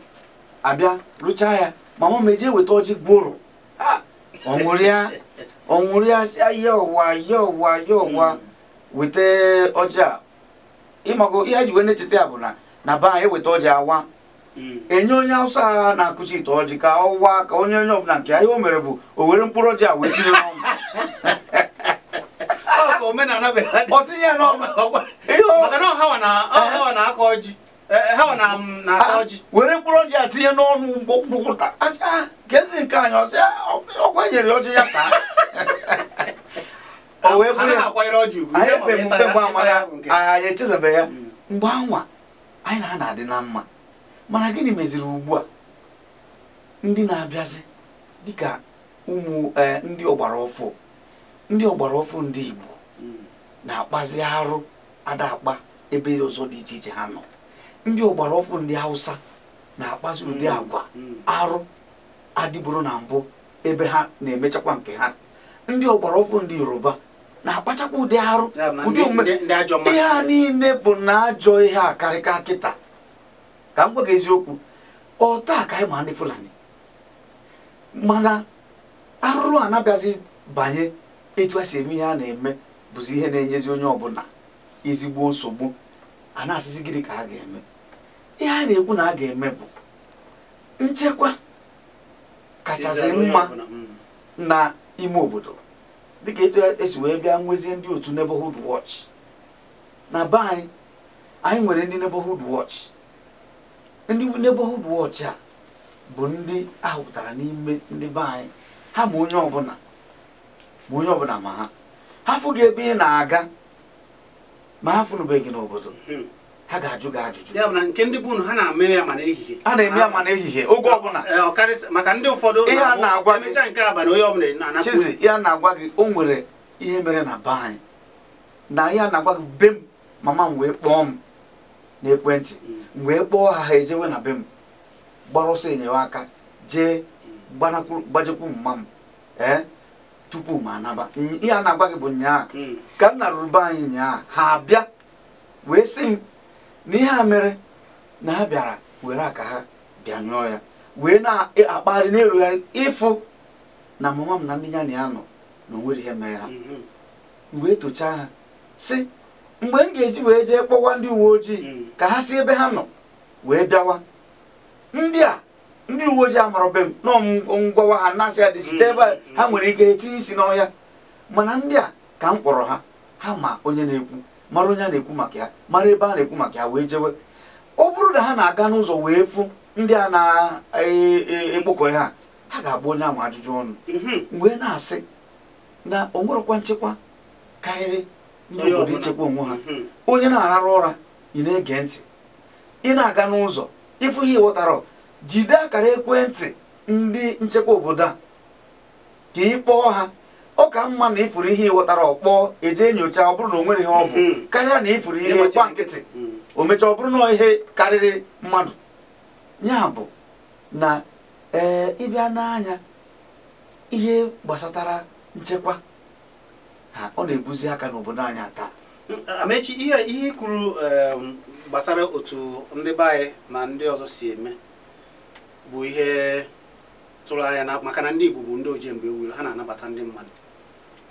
abịa rụchaa ya mama m eje weta ọjị gworo ọṅụrịa sị ya ọwa ya ọwa ya ọwa weta ọjị a ịmago ihe ji wee na-echeta ya bụ na be anyị eweta ọjị awa enye onye Hausa na-akụchi ite ọjị ka ọ waa ka onye onye ọbụla nke ya ihe o mere bụ o were mkpụrụ ọjị a wee tinye n'ọnụ ọ tinye ya n'ọnụ were mkpụrụ ọjị a tinye n'ọnụ gbụta ka ezi nke anyị ọsị ọkwa enyere ọjị ya taa o wee bụrụ anyị epe mpe mgbe amara anyị echezabe ya mgbe anwa anyị na ha na-adị na mma mana gịnị meziri ugbu a ndị na-abịazi dịka ụmụ ndị ọgbara ọfụ ndị Igbo na-akpazi arụ ada akpa ebe ọzọ dị iche iche ha nọ ndị ọgbara ọfụ ndị Hausa na-akpazi ụdị agwa arụ adịburu na mbụ ebe ha na-emechakwa nke ha ndị ọgbara ọfụ ndị Yoruba na-akpachakwa ụdị arụ ụdị omume ihe a niile bụ na ajọ ihe a karịka kịta ka m gwa gị eziokwu ọ taa ka anyị ma ndị Fulani mana Arụrụ a na-abịazi banye etu a si eme ihe a na-eme bụzi ihe na-enyezi onye ọbụla ezigbo nsogbu. A na-asịzi gịnị ka a ga-eme? Ihe a na-ekwu na a ga-eme bụ nchekwa kachasị mma na ime obodo, dịka etu esi wee bịa nwezie ndị otu Neighborhood Watch. Na be anyị, anyị nwere ndị Neighborhood Watch. Ndị Neighborhood Watch a bụ ndị ahụpụtara n'ime ndị be anyị. Ha ma onye ọbụla, ma onye ọbụla ma ha. Ha fụ gị ebe ị na-aga ma ha fụnụbeghị n'obodo, ha ga-ajụ gị ajụjụ. Ya bụ na nke ndị bụ unu ha na-eme ya ma n'ehihie. A na-eme ya ma n'ehihie oge ọbụla. Ọkarịsị maka ndị ụfọdụ Ihe a na-agwa gị- emechaa nke abalị onye ọbụla na-anapụ. Chizi, ihe a na-agwa gị, o nwere ihe mere na be anyị. Na ihe a na-agwa gị, be m, mama m wee kpọọ m n'ekwentị, m wee kpọọ ha, ha ejewe na be m, gbara ọsọ enyemaka jee gbajekwu mma m tupu m anaba. Ihe a na-agwa gị bụ nyaa ka m narụrụ be anyị nyaa, ha abịa wee sị m na ihe a mere na ha bịara were aka ha bịa nyụọ ya, wee na-akpagharị na-erugharị ịfụ na mama m na ndị ya na ya nọ na o nwere ihe mere ha. M wee tochaa ha sị mgbe m ga-eji wee jee kpọwa ndị uwe ojii ka ha si ebe ha nọ wee bịawa. Ndị a ndị uwe ojii amarọ be m nọ ngwawa ha na-asị ya dị site ebe a, ha nwere ike etinye isi n'ọhịa. Mana ndị a ka m kpọrọ ha, ha ma onye na-ekwu, mara onye a na-ekwu maka ya, mara ebe a na-ekwu maka ya, wee jewe. Ọ bụrụ na ha na-aga n'ụzọ wee fụ ndị a na-ekpokọ ha, ha ga-agba onye ahụ ajụjụ ọnụ. Wee na-asị na o nwerekwa nchekwa karịrị ndị obodo ichekwa onwe ha. Onye na-ararụ ụra, ị na-ege ntị, ị na-aga n'ụzọ ịfụ ihe ịghọtara, jide akara ekwentị ndị nchekwa obodo a ka ị kpọọ ha. Ọ ka mma na ịfụrụ ihe ịghọtara ọkpọọ eje nyocha, ọ bụrụ na o nwere ihe ọ bụ, karịa na ịfụrụ ihe gba nkịtị o mechaa ọ bụrụ na ihe karịrị mmadụ. Ya bụ na ịbịa n'anya ihe gbasatara nchekwa ha, ọ na-ebuzi aka n'obodo anyị taa. Amechi, ihe kwuru gbasara otu ndị be anyị na ndị ọzọ si eme bụ ihe tụrụ anya na maka na ndị Igbo bụ ndị ojii mgbe ewuru ha na-anabata ndị mmadụ,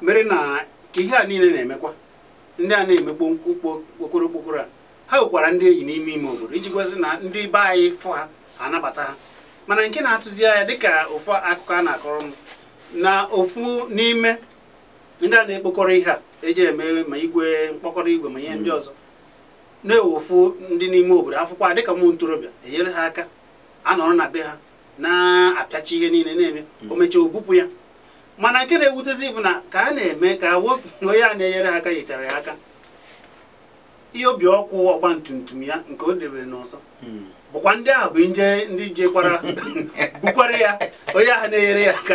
mere na ka ihe a niile na-emekwa ndị a na-emekpo kpokoro kpokoro a, ha nwekwara ndị enyi n'ime ime obodo iji gosi na ndị be anyị fụ ha anabata ha. Mana nke na-atụzi anya dịka ofu akụkọ a na-akọrọ m na ofu n'ime ndị a na-ekpokọrọ ihe a eji eme ma igwe mkpọkọrọ igwe ma ihe ndị ọzọ na-ewe ofu ndị n'ime obodo afụkwa dịka ụmụ ntorobịa enyere ha aka anọrọ na be ha na-apịachi ihe niile na-eme, o mechaa ogbupụ ya. Mana nke na-ewutezi bụ na ka a na-eme ka onye a na-enyere ha aka nyechara ya aka, ihe obi ọkụ ọgba tum tum ya nke o debere n'ọsọ bụkwa ndị ahụ bụ nje ndị jekwara bukwara ya, onye ahụ na-enyere ya aka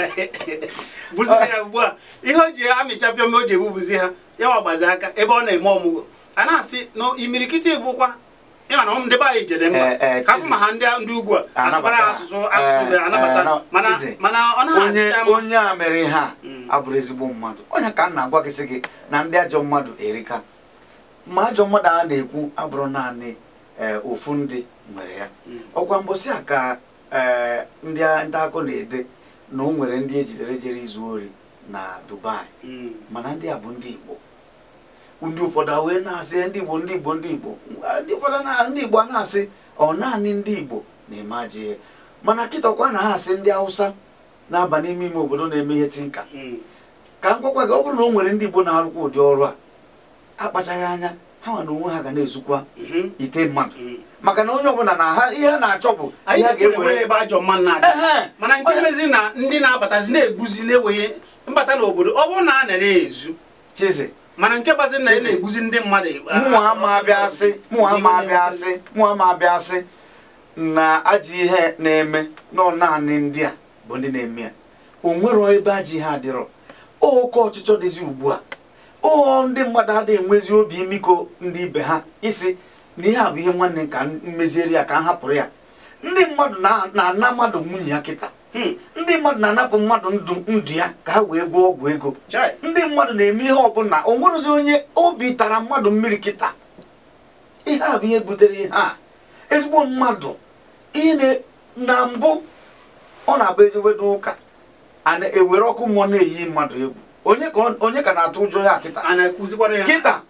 bụziri ya ugbu a ihe o ji amịchapịa ma o ji ebubuzi ha ya wagbazi aka ebe ọ na-eme ọmụgwọ. A na-asị na imirikiti bụkwa ịma na ndị be anyị jere mba ka afụ ma ha ndị ugwu a asụkwara asụsụ asụsụ anabata, mana ọ naghị adịcha mma. Onye a mere ha abụrụ ezigbo mmadụ. Onye ka m na-agwa gị sị gị na ndị ajọ mmadụ erika. Ma ajọ mmadụ a na-ekwu abụrụ naanị ofu ndị nwere ya. Ọkwa mbọsị a ka ndị nta akụkọ na-ede na o nwere ndị ejidere jere izu ori na Dubai, mana ndị a bụ ndị Igbo. Ndị ụfọdụ wee na-asị ndị Igbo ndị Igbo ndị Igbo, ndị ụfọdụ ndị Igbo a na-asị ọ naanị ndị Igbo na-eme ajọ ihe. Mana kịta ọkwa na ha asị ndị Hausa na-aba n'ime ime obodo na-eme ihe tinka. Ka m gwakwa gị, ọ bụrụ na o nwere ndị Igbo na-arụkwa ụdị ọrụ a, akpachaghị anya ha nwa na onwe ha ga na-ezukwa ite mmadụ, maka na onye ọbụla na ha ihe ha na-achọ bụ ihe a ga-ewere ebe ajọ mmadụ na-adị. Mana nke mezi na ndị na-abatazi na-egbuzi na-ewenye mbata n'obodo, ọ bụrụ na a na-ere ezu Chizi, mana nke gbazi na na-egbuzi ndị mmadụ. Mụ ama abịa asị na ajọ ihe na-eme nọ naanị ndị a bụ ndị na-eme ya. O nwero ebe ajọ ihe adịrọ. Oke ọchịchọ dịzi ugbu a, ọ ndị mmadụ adịghị enwezi obi imiko ndị ibe ha isi na ihe a bụ ihe nwanne ka mmezieri ya ka m hapụrụ ya. Ndị mmadụ na-ana mmadụ nwunye ya kịta, ndị mmadụ na-anapụ mmadụ ndụ ya ka ha wee gwọọ ọgwụ ego. Ndị mmadụ na-eme ihe ọbụla, o nwerụzi onye obi tara mmadụ mmiri kịta. Ihe a bụ ihe butere ihe a. Ezigbo mmadụ ihe na mbụ ọ na-abụ ezigbo ụka A na-ewere ọkụ mmụọ na-eyi mmadụ egwu. Onye ka na-atụ ụjọ ya kịta? A na-ekwuzikwara ya kịta.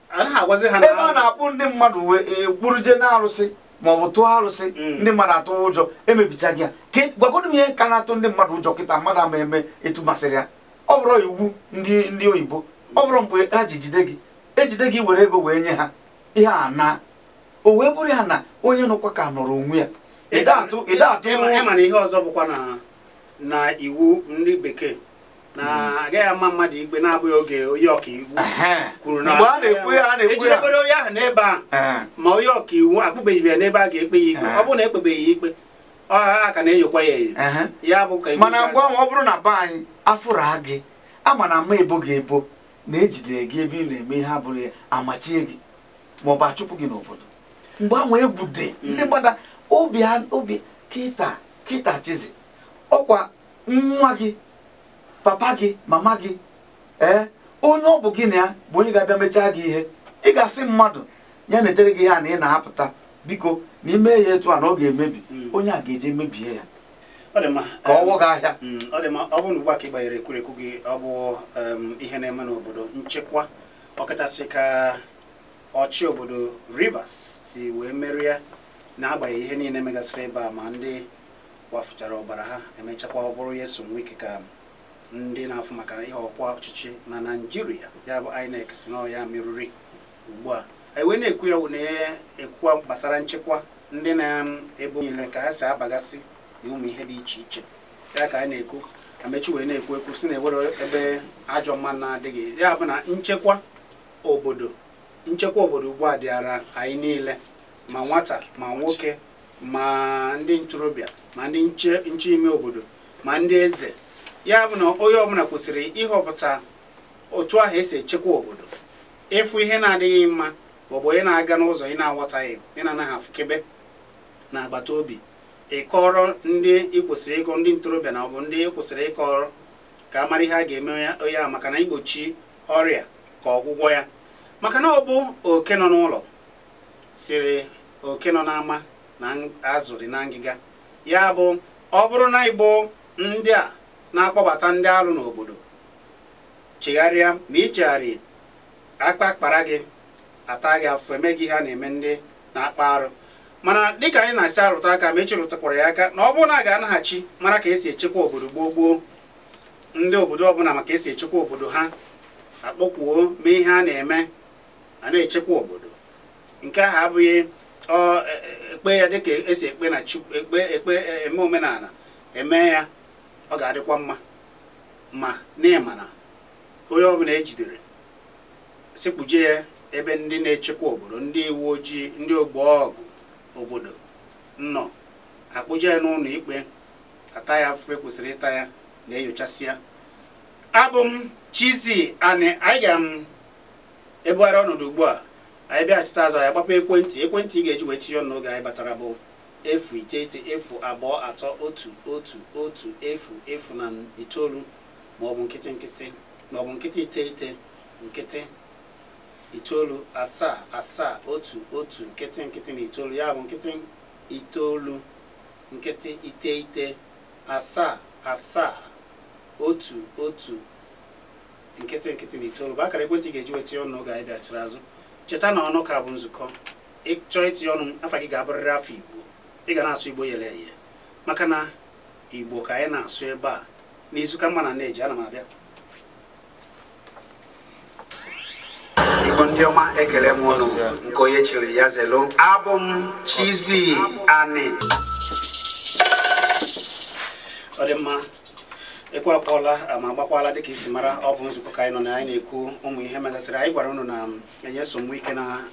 Ebe a na-akpụ ndị mmadụ wee kpuruje na arụsị ma ọ bụ tụọ arụsị, ndị mmadụ atụ ụjọ emebichaghị ya. Gwagodu m ihe ka na-atụ ndị mmadụ ụjọ kịta, mmadụ ama eme etu masịrị ya. Ọ bụrụ iwu ndị oyibo, ọ bụrụ mgbe ha ji jide gị, ejide gị were ego wee nye ha ihe a na o wee bụrụ ya na onye nọkwa ka nọrọ onwe ya. Ịma na ihe ọzọ bụkwa na iwu ndị bekee na agaghị ama mmadụ ikpe na-abụghị oge onye ọkaiwu kwuru na ejidegoro onye ahụ n'ebe a, ma onye ọkaiwu akpụbeghị ya n'ebe a ga-ekpe ya ikpe. Ọ bụrụ na ekpebeghị ya ikpe, ọ ka na-enyokwa ya enyo. Ya bụ ka mana ngwa ọ bụrụ na be anyị afụrụ gị ama na ama ebo gị ebo na ejidere gị ebe ị na-eme ihe abụrụ ya, amachie gị ma ọ bụ achụpụ gị n'obodo. Mgbe ahụ egwu dị ndị mmadụ obi kịta kịta chizi ọkwa nwa gị, papa gị, mama gị, onye ọ bụ gị na ya bụ onye ga-abịa mechaa gị ihe. Ị ga-asị mmadụ ya na-etere gị ihe a na ị na-apụta, biko na ime ya etu a na ọ ga-emebi, onye a ga-eje mebie ya ka ọ wụ gị ahịa. Ọ dị mma. Ọ bụrụ na ugbu a ka ị gbanyere ekwurekwu gị, ọ bụ ihe na-eme n'obodo nchekwa, ọkachasị ka ọchị obodo Rivers si wee merie n'agbanyeghị ihe niile megasịrị ebe a, ma ndị wafuchara ọbara ha emechakwa ọ bụrụ ya so Wike ka ndị na-afụ maka ihe ọkwa ọchịchị na Naịjirịa, ya bụ INEC si na ya merụrụ ugbu a. Anyị wee na-ekwu ya na-ekwukwa gbasara nchekwa ndị na-ebo niile ka ha si abagasị na ụmụ ihe dị iche iche. Ya ka anyị na-ekwu, Amechi wee na-ekwu ekwu si na ewere ebe ajọ mma na-adịghị. Ya bụ na nchekwa obodo ugbu a dịara anyị niile, ma nwata ma nwoke ma ndị ntorobịa ma ndị nche ime obodo ma ndị eze. Ya bụ na onye ọbụla kwesịrị ịhọpụta otu ahụ esi echekwa obodo. Ịfụ ihe na-adịghị mma maọbụ onye na-aga n'ụzọ ị na-aghọtaghị, ị na-anaghị afụkebe na agbata obi, ịkọrọ ndị ị kwesịrị ịkọ, ndị ntorobịa na ọ bụ ndị ị kwesịrị ịkọrọ ka a mara ihe a ga-eme onye a, maka na igbochi ọrịa ka ọgwụgwọ ya. Maka na ọ bụ oke nọ n'ụlọ siri oke nọ n'ama na azụ dị na ngịga. Ya bụ ọ bụrụ na ịbụ ndị a na-akpọbata ndị alụ n'obodo, chegharịa, ma ị chegharị akpa akpara gị ata gị afọ, eme gị ihe a na-eme ndị na-akpa arụ. Mana dịka anyị na-asị arụta aka, ma echirụtakwara ya aka na ọ bụrụ na a ga-anaghachi mara ka esi echekwa obodo gboo gboo, ndị obodo ọbụla maka esi echekwa obodo ha akpọkwuo mee ihe a na-eme, a na-echekwa obodo. Nke ahụ abụghị ekpe ya dịka esi ekpe na Chukwu, ekpe ekpe eme omenala eme ya, ọ ga-adịkwa mma. Ma n'ịma na onye ọbụla ejidere sikpuje ya ebe ndị na-echekwa obodo, ndị uwe ojii, ndị ogbo ọgụ obodo nọ, akpụje ya n'ụlọ ikpe, ata ya afụfe kwesịrị ịta ya, na-enyochasị ya. Abụ m Chizzy Ani. Anyị ga-ebugharị ọnọdụ ugbu a, anyị bịachite azụ, anyị agbapụ ekwentị. Ekwentị ị ga-eji wee tinye ọnụ n'oge anyị batara bụ 0 9 0 2 3 1 1 1 0 0 na 9, maọbụ 0 0 maọbụ 0 9 0 9 7 7 1 1 0 0 na 9. Ya bụ 0 9 0 9 7 7 1 1 0 0 na 9 bụ akara ekwentị ị ga-eji wee tinye ọnụ n'oge anyị bịachiri azụ. Cheta na ọnụ ka bụ nzukọ. Ịchọọ itinye ọnụ, afa gị ga-abụrịrị afọ Igbo. Ị ga na-asụ Igbo yele eye, maka na Igbo ka anyị na-asụ ebe a n'izu ka mma na na-eji. Ana m abịa. Igbo ndị ọma, ekele m ụnụ nke onye chiri ya zelu. Abụ m Chizzy Ani. Ọ dị mma, ekwe akpọọla ma agbakwala dịka isi mara. Ọ bụ nzukọ ka anyị nọ na anyị na-ekwu ụmụ ihe megasịrị. Anyị gwara ụnụ na enye Wike na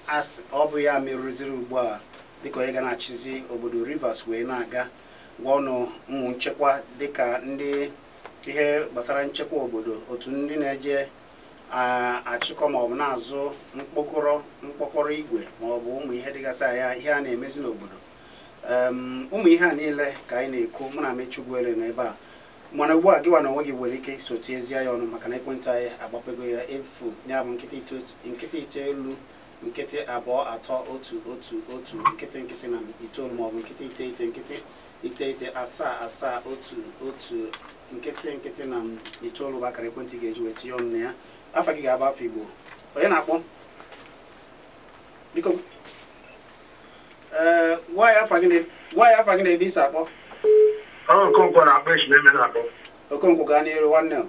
ọ bụ ya merụziri ugbu a dịka onye ga na-achịzi obodo Rivers wee na-aga gwa ọnụ ụmụ nchekwa dịka ndị ihe gbasara nchekwa obodo, otu ndị na-eje achịkọ maọbụ na-azụ mkpọkọrọ igwe maọbụ ụmụ ihe dịgasị anya ihe a na-emezi n'obodo. Ụmụ ihe a niile ka anyị na-ekwu. Mụ na Amechi Ugwuele nọ ebe a, mana ugbu a gịwa na onwe gị nwere ike iso tiezie ya ọnụ, maka na ekwentị anyị agbapego ya. 0, ya bụ 0 9 2 3 1 1 1 0 0 na 9 maọbụ 0 9 0 9 7 7 1 1 0 0 na 9 bụ akara ekwentị ga-eji wee tinye ọnụ na ya. Afa gị ga-abụ afọ Igbo. Onye na-akpọ? Biko gwa ya afa gị na ebe isi akpọ. Okonkwo na-akpọ esi na-akpọ. Okonkwo gaa n'iru nwanne m.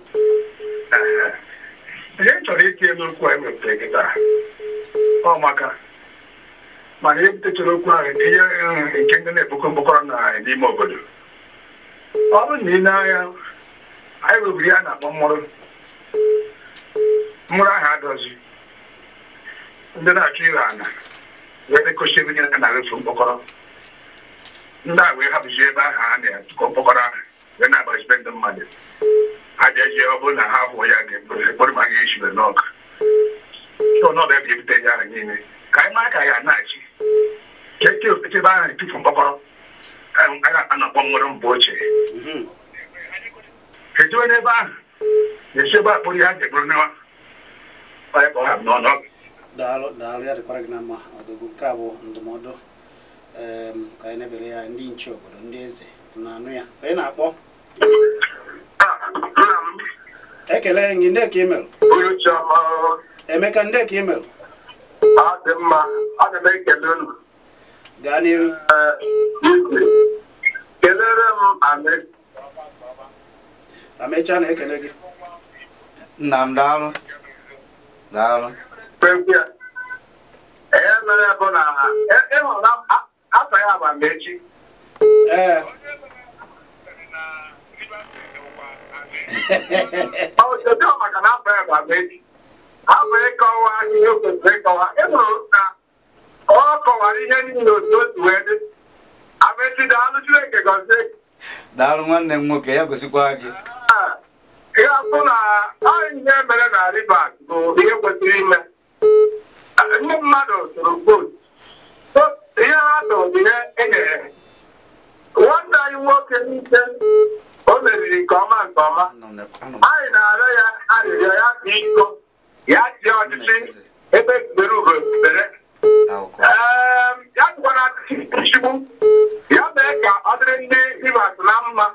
Ihe m chọrọ itinye n'okwu a ewepụtara kịta ọ maka mana ebutechara okwu ahụ tinye nke ndị na-ekpokọ mkpọkọrọ na n'ime obodo. Ọ bụrụ na ị na-anya anyị weburu ya na-akpọ mmụrụ mmụrụ ahụ adọzi ndị na-achọ ire ana wee dekosi ebe niile na-efu mkpọkọrọ ndị a wee hapụzi ebe ahụ a na-atụkọ mkpọkọrọ ahụ wee na-agbazibe ndị mmadụ aja ji ọ bụrụ na ha hụ ya ga-ekpọrọ ma ga esibe n'ọkụ so n'ọbịa bụ ebute ya ahụ niile ka anyị mara ka ya na-achị ka eke ebe ahụ etufu mkpọkọrọ a na-akpọ mmụrụ mbụ ochie ejiwe n'ebe ahụ na-esi ebe a kpụrụ ihe a ga-ekpụrụ n'ọnwa onye ka ọ ha n'ọnụ. Daalụ daalụ, ya dịkwara gị na mma ọdụgụ. Nke a bụ ndụmọdụ ka anyị na-ebere ya ndị nche obodo, ndị eze na-anụ ya. Onye na-akpọ? Ekele gị, ndị ka imelụ? Emeka, ndị ka imelụ? Gaa n'iru. Amecha na-ekele gị. Nna m daalụ. Daalụ. Ee. Daalụ nwanne m nwoke, ya gosikwa gị. Ihe bụ na ihe mere na Rivers bụ ihe kwesịrị ime. Ndị mmadụ tụrụ vootu, ihe ha tụrụ bụ ihe e nyere nwanne anyị nwoke n'ike. O meriri nke ọma nke ọma. Anyị na-arịọ ya arịrịọ ya ka iko ya chịa ọchịchị ebe ekpere ugo ekpere. Ya tụkwara nchigbu ya mee ka ọ dịrị ndị Rivers na mma,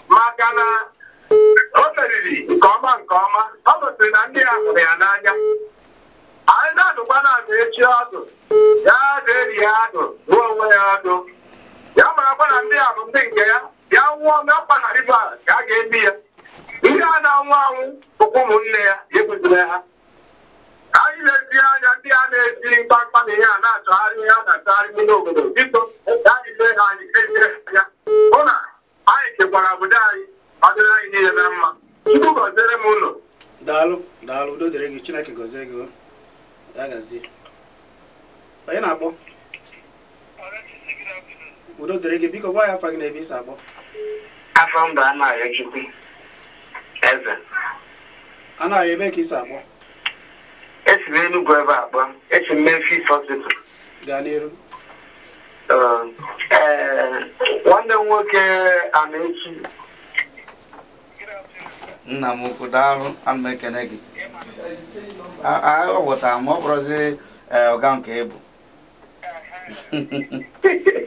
maka na o meriri nke ọma nke ọma. Ọ gosiri na ndị ya hụrụ ya n'anya. Anyị na-adụkwa na-azụ echi ọdụ ya ga-eri ya adụ ruo onwe ya ọdụ ya marakwa na ndị a bụ ndị nke ya. Ya nwụọ n'ọkwa na Rivers ka a ga-ebi ya. Ndị a na-anwụ anwụ bụkwa ụmụnne ya, ekwesịrị ha. Anyị na-ezi anya ndị a na-esi mkpamkpa na ihe a na-achọgharị ihe a na-achọgharị n'ime obodo. Biko anyị lee ha anyị ezie anya hụ na anyị chekwara obodo anyị, ọ dịrị anyị niile na mma. Chukwu gọziere m ụlọ. Daalụ daalụ, udo dịrị gị, Chineke gọzie gị. Ya gazie. Onye na-akpọ? Udo dịrị gị, biko gwa ya afa gị na ebe isi akpọ. Afọ mba Anaghị Chukwu Eze. Anaghị ebe ka isi akpọ? Esi m Enugu ebe akpọ. Esi m Memphis Hospital. Gaa n'iru. Nwanne m nwoke Amaechi. Nna m ukwu daalụ, ana m ekene gị. Ọ ghọtara m, ọ bụrụzi ọga nke ebu.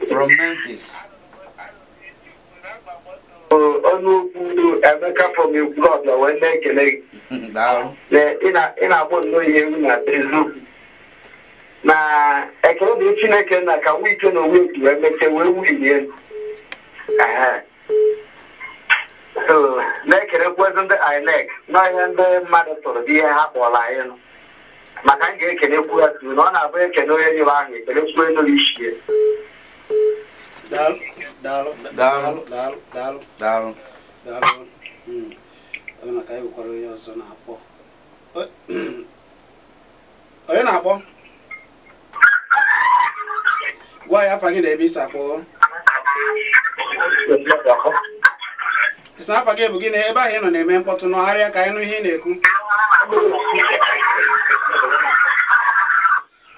From Memphis. Ọnụokwu Emeka from Ekwulọbịa wee na-ekele gị. Daalụ. Ị na-akpọ nnọọ ihe ewu na eziokwu. Na ekele dị Chineke na ka Wike na Oweki wee mechie wee wulie. So na-ekelekwa ndị INEC na ihe ndị mmadụ tụrụ bụ ihe ha kpọrọ anyị nụ. Maka m ga-ekelekwu ya tụrụ na ọ na-abụ ekele onye nyere ahụ ekelekwu elu isi ya. Daalụ daalụ daalụ daalụ daalụ daalụ daalụ. Ọ maka anyị nwekwara onye ọzọ na-akpọ. Onye na-akpọ? Gwa ya afa gị na ebe isi akpọ. Isi afa gị bụ gị na ebe ahụ ị nọ na-eme mkpọtụ n'ọgharịa ka anyị nụ ihe ị na-ekwu.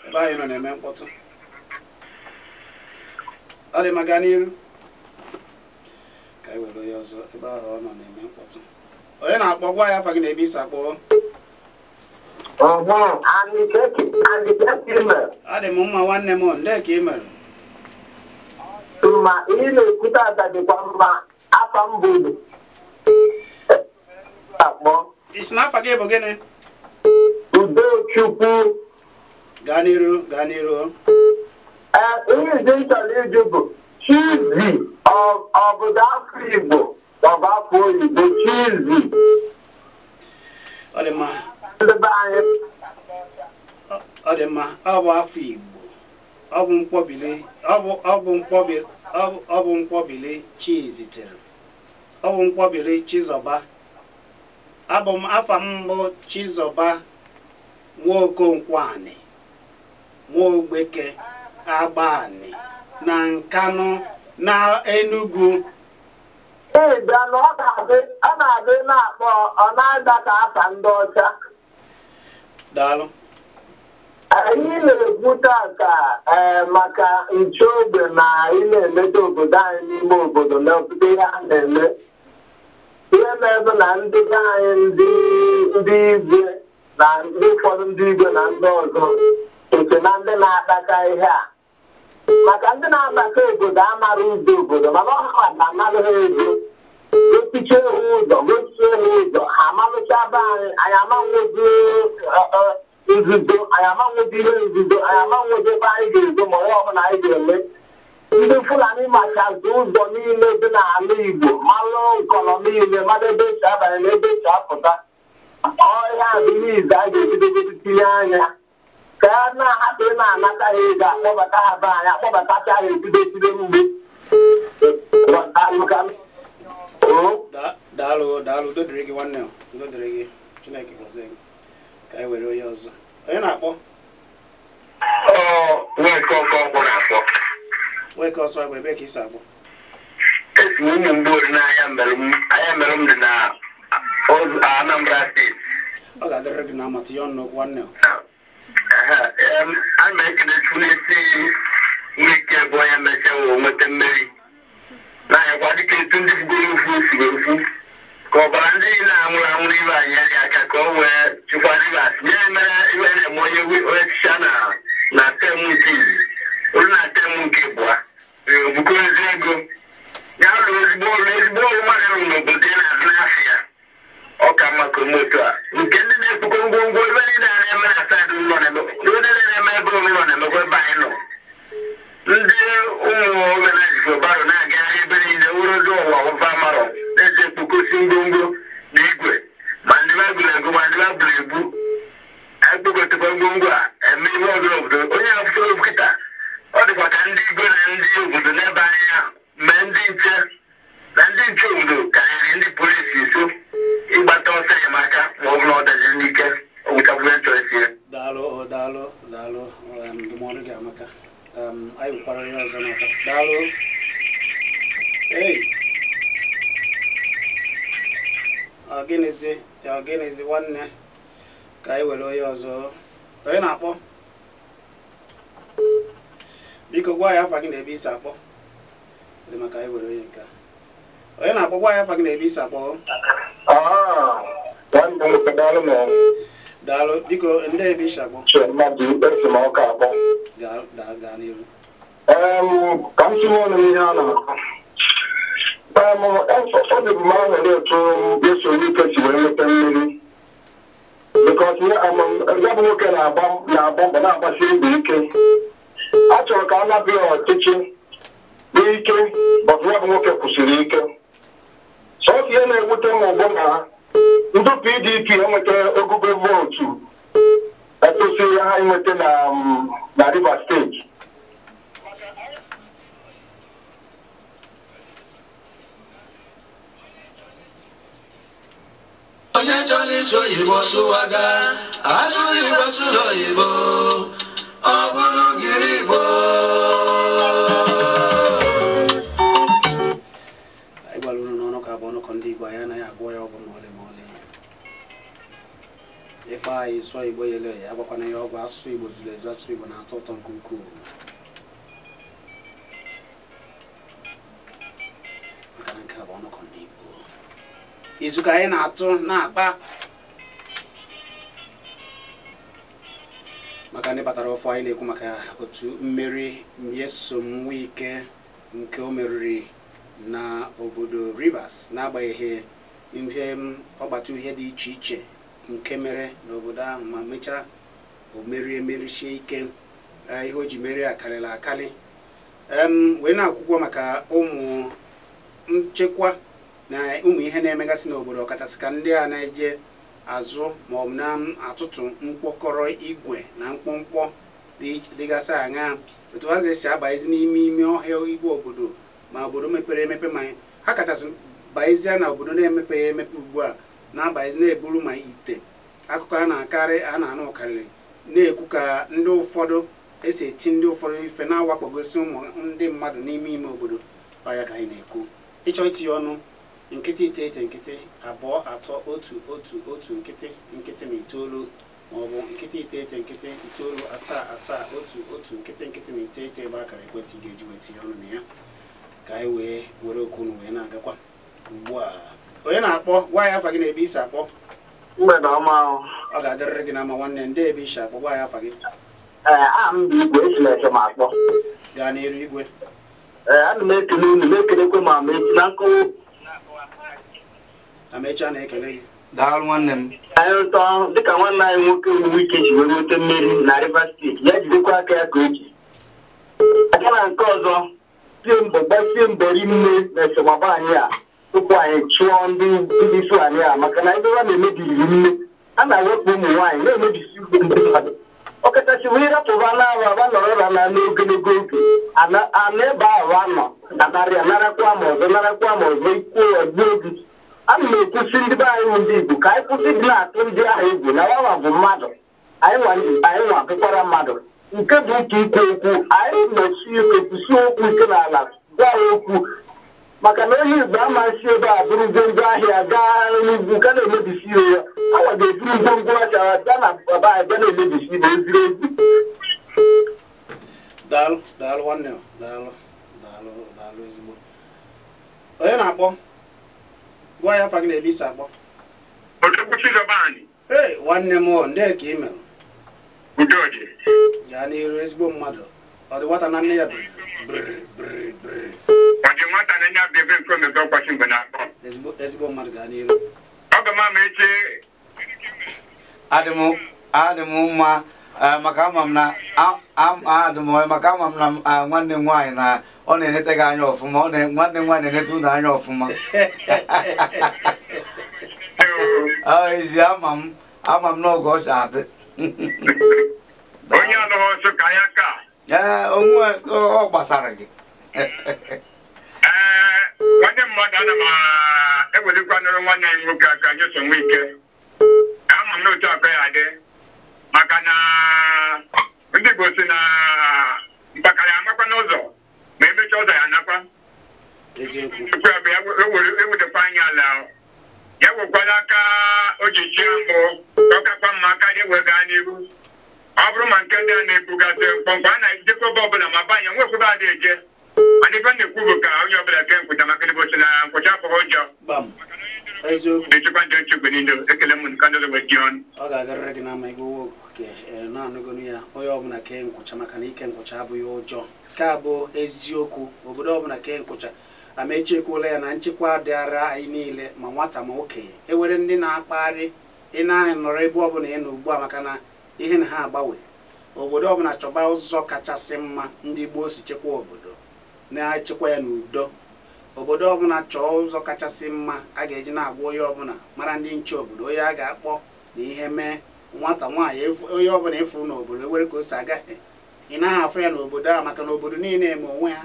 Ebe ahụ ị nọ na-eme mkpọtụ. Ọ dị maka n'iru ka anyị were onye ọzọ ebe ahụ ọ nọ na-eme mkpọtụ. Onye na-akpọ, gwa ya afa gị na ebe isi akpọ. Adị m mma nwanne m, ndị ka ị mere? Ma ihe na-ekwute ata dịkwa mma. Afa m bụ akpọ. Isi n'afa gị bụ gịnị? Udochukwu. Gaa n'iru, gaa n'iru. Ihe izi m chọrọ ịjụ bụ Chizi ọ bụ afọ Igbo ọ bụ afọ oyibo? Chizi. Ọ dị mma. Ọ dị mma, ọ bụ afọ Igbo. Ọ bụ mkpọbili, ọ bụ mkpọbili Chizitere. Ọ bụ mkpọbili Chizọba. Abụ m afa m bụ Chizọba Nwokonkwani Nwogbeke Agbani na Nkanụ na Enugu. Ee, bịa na ọ na-adị na-akpọ ọ na-ada ka afa ndị ọcha. Daalụ. Anyị na-ekwu tata maka nche ogbe na ị na-emeta obodo anyị n'ime obodo na ọtụtụ ihe a na-eme. Ihe na-ebe na ndị be anyị ndị igwe na ndị ụfọdụ ndị igwe na ndị ọzọ sote na ndị na-akpata ihe a. Maka ndị na-akpata obodo amara ụzọ obodo, mana ọ ha na-amalụ ha ego. Gotichie ha ụzọ, gotichie ha ụzọ, ha amalụcha be anyị, anyị amanwezi nzuzo, anyị amanwezi ihe nzuzo, anyị amanwezi ebe anyị ga-ezo ma ọ ọbụla anyị ga-eme. Ndị Fulani machazi ụzọ niile dị n'ala Igbo, malụ nkọlọ niile, malụ ebe esi abanye na ebe esi apụta. Ọhịa bụ ihe izu a ga-ebidogodo tinye anya. Ka a na-ahapụ ị na-anata ha ego, akpọbata ha be anyị, akpọbatacha ha ebido tire mgbu. Daalụ, daalụ, udo dịrị gị nwanne m, udo dịrị gị. Chineke gọzie gị. Ka anyị were onye ọzọ. Onye na-akpọ? Nweke ọkọ na-akpọ. Nweke ọsọ agba, ebe ka isi akpọ? Esi ụmụ mgbe n'ahịa mere m dị na Anambra steeti. Ọ ga-adịrị gị na amata ihe ọnụ okwu nwanne m. A na-ekele Chukwu n'isi Nweke bụ onye mechaa wee nweta mmeri. Na-anyakwa dịka etu ndị fugoro ofu si wee fu. Ka ọbara ndị na-anwụrụ anwụrụ ibe anyị ya aka ka o wee chụkwa Rivers. Nye mere iwe na-eme onye ọchịchị na tem nke izi. Olu na tem nke abụọ. Bukọrọzi ego. Ya lụrụ ezigbo ọrụ, ezigbo ọrụ mmadụ rụrụ n'obodo ya na-adị n'afọ ya. Ọ ka mma ka ome otu a. Nke ndị na-ekpukọ ngwongwo ebe niile a na-eme na saịdị ụlọ na-eme ebe niile na-eme ebe ụlọ na-emekwa ebe anyị nọ. Ndị ụmụ omenala barụ na-agagharị ebe niile wụrụzi ụwa ụva marọ na-eji ekpukosi ngwongwo na igwe ma ndị ba gụrụ ego ma ndị ba buru ebu ekpokọtakwa ngwongwo a eme ihe ọzọ n'obodo. Onye afụtara okwu kịta ọ dịkwa ka ndị igwe na ndị obodo n'ebe anya mee ndị nche na ndị nche obodo karịrị ndị polisi nso ịgbata ọsọ enyemaka ma ọ bụ na ọ dajiri n'ike ọ gwụchakwuru nchọ isi ya. Daalụ, daalụ, daalụ. Ndụmọdụ gị amaka. Anyị nwekwara onye ọzọ n'aka. Daalụ. Ei. Ọ gịnịzi? Ọ gịnịzi nwanne? Ka anyị were onye ọzọ. Onye na-akpọ? Biko gwa ya afa gị na ebe isi akpọ. Dị maka anyị were onye nke a. Onye na-akpọ, gwa ya afa gị na ebe isi akpọ. Daalụ, biko ndị ebe isi akpọ. Gaa n'iru. Ka m tinye ọnụ n'ihe a na-akọ. Ọ dị m aṅụrị otu eso Wike si wee nweta mmeri. Because ya bụ nwoke na-agba mbọ na-agbasi mbọ ike. A chọrọ ka a napụ ya ọchịchị n'ike, but ya bụ nwoke kwụsịrị ike. Sọsọ ihe na-ewute m bụ na ndị PDP enweta ogugo vootu etosiri ha inweta na Rivers steeti. Onye chọrọ isu oyibo sụwaga, asụrụ Igbo sụrụ oyibo, ọ bụrụ ngiri Igbo. Anyị gwara unu n'ọnụ ka abụọ ọnụkọ ndị Igbo anyị anaghị agwọ ya ọgwụ ma ọlị ma ọlị. Ịkpa anyị sụọ Igbo yele ya agwakwana ya ọgwụ. Asụsụ Igbo zuru ezu, asụsụ Igbo na-atọ ụtọ nke ukwuu. Maka na nke a bụ ọnụkọ ndị Igbo. Izu ka anyị na-atụ na-akpa. Maka ndị batara ọfọ, anyị na-ekwu maka otu mmeri Nyesom Wike nke o meriri na obodo Rivers, n'agbanyeghị ihe ọgbata uhie dị iche iche nke mere n'obodo ahụ, ma mechaa o merie, merisie ike. Ihe o ji merie akarịla akarị. Wee na-akwụkwọ maka ụmụ nchekwa na ụmụ ihe na-emegasị n'obodo, ọkachasị ka ndị a na-eje azụ ma ọ bụ na-atụtụ mkpọkọrọ igwe na mkpọmkpọ dịgasị aṅaa, otu ha si abaezi n'ime ime ọhịa igwe obodo, ma obodo mepere emepe, ma ha kachasị baezie na obodo na-emepeghị emepe ugbu a, na-abaezi na-eburu ma ite. Akụkọ a na-akarị a na-anụ karịrị na-ekwu ka ndị ụfọdụ esi eti ndị ụfọdụ ife na-awakpogosi ụmụ ndị mmadụ n'ime ime obodo. Ọ ya ka anyị na-ekwu. Ịchọ itinye ọnụ, 0 9 0 2 3 1 1 1 0 0 9, maọbụ 0 9 0 9 7 7 1 1 0 0 9 ebe akara ekwentị ị ga-eji wee tinye ọnụ na ya, ka anyị wee were okwu unu wee na-agakwa ugbu a. Onye na-akpọ, gwa ya afa gị na ebe isi akpọ. Mgbede ọma. Ọ ga-adịrịrị gị na mma nwanne. Ndị ebe isi akpọ, gwa ya afa gị. Ee, aha m bụ Igwe, esi m eche m akpọ. Gaa n'iru, Igwe. Ee, ana m ekele unu, na-ekelekwe ma ma echi na nkọwa. Amechi a na-ekele gị. Daalụ nwanne m. Anyị ụtọ dịka nwanne anyị nwoke Wike ji wee nweta mmeri na Rivers Steeti, ya jidekwa aka ya ka o ji aga na nke ọzọ, sie mbọ, gbasie mbọ rinne na esemokwu anyị a tupu anyị chụọ ndị ndị Fulani a, maka na ebe ha na-emebiriri nne, a na-awepụ ụmụ nwaanyị, na-emebisi ugbo ndị mmadụ, ọkachasị wee rapụba na arụ aba nọrọ ụra na n'ogologo oge ana ebe ahụ anọ anarị anarakwa ma ọzọ narakwa ma ọzọ ikwuo ọgbuo oge. Ana m ekwusi ndị be anyị, ndị Igbo, ka anyị kwụsị ịdị na-atụ ndị ahụ egwu, na wawa bụ mmadụ, anyị nwa bụkwara mmadụ. Nke bụ ụka ikwu okwu, anyị nọsi ike kwụsị okwu ike n'ala, gwa ya okwu, maka na onye Igbo amasị ebe a bụrụ ngwongwo ahịa gaa n'ugwu ga na-emebisi ihe ya, awa ga-eburu ngwongwo ahịa bịa na baba anyị bịa na-emebisi ihe eziri ezi. Daalụ, daalụ nwanne m, daalụ, daalụ, daalụ ezigbo. Onye na-akpọ, gwa ya afa gị na ebe isi akpọ. Ee, nwanne m, ndị ka ị mere? Gaa n'iru, ezigbo mmadụ. Ọ dị nwata na nne ya ezigbo mmadụ. Gaa n'iru. Adị m mma, maka ama m na nwanne m nwaanyị na ọ na-enete gị anya ọfụma, nwanne m nwaanyị na-enete unu anya ọfụma. Ezi ama m n'oge ọ si adị. Onye alụghị ọsọ ka ya ka. Ee, onwe ọ gbasara gị. Ee, nwanne mmadụ, ana m ewelikwanụrụ nwanne anyị nwoke aka Nyesom Wike. Ama m n'otu aka ya adị, maka na ndị Igbo si na mpakara amakwa n'ụzọ ma emechaa ụzọ ya anakwa. Eziokwu. Ya bụ ewedekwa anya ala, ya wekwala aka o ji chie mbụ, ọ kakwa mma karịa ewe gaa n'ihu. Ọ bụrụ ma nke ndị a na-ebugasị mkpọmkpọ a na-ejekwa ebe ọbụla ma banye nwekwebe adị eje, mana ife na-ekwu bụ ka onye ọbụla kee nkwụcha, maka ndị si na nkwụcha abụghị ụjọ. Na-echekwa ndị nchekwa niile. Ekele m nke ndị ọzọ wee ọnụ. Ọ ga-adịrịrị gị na mma, Igwe nwoke na-anụgonu ya. Onye ọbụla kee nkwụcha, maka na ike nkwụcha abụghị ụjọ. Nke a bụ eziokwu. Obodo ọbụla kee nkwụcha. Amechi ekwuola ya na nchekwa dịara anyị niile, ma nwata ma okenye. Ewere ndị na-akpagharị ị na-anọrọ ebe ọbụla ị nọ ugbu a, maka na ihe na ha agbanwe. Obodo ọbụla chọba ụzọ kachasị mma ndị gboo si chekwa obodo, na-echekwa ya n'udo. Obodo ọbụla chọọ ụzọ kachasị mma a ga-eji na-agwa onye ọbụla mara ndị nche obodo, onye a ga-akpọ na ihe mee nwata nwaanyị, onye ọbụla ịfụ n'obodo ewere ka o si agaghị ị naghị afụ ya n'obodo a, maka na obodo niile eme onwe ha.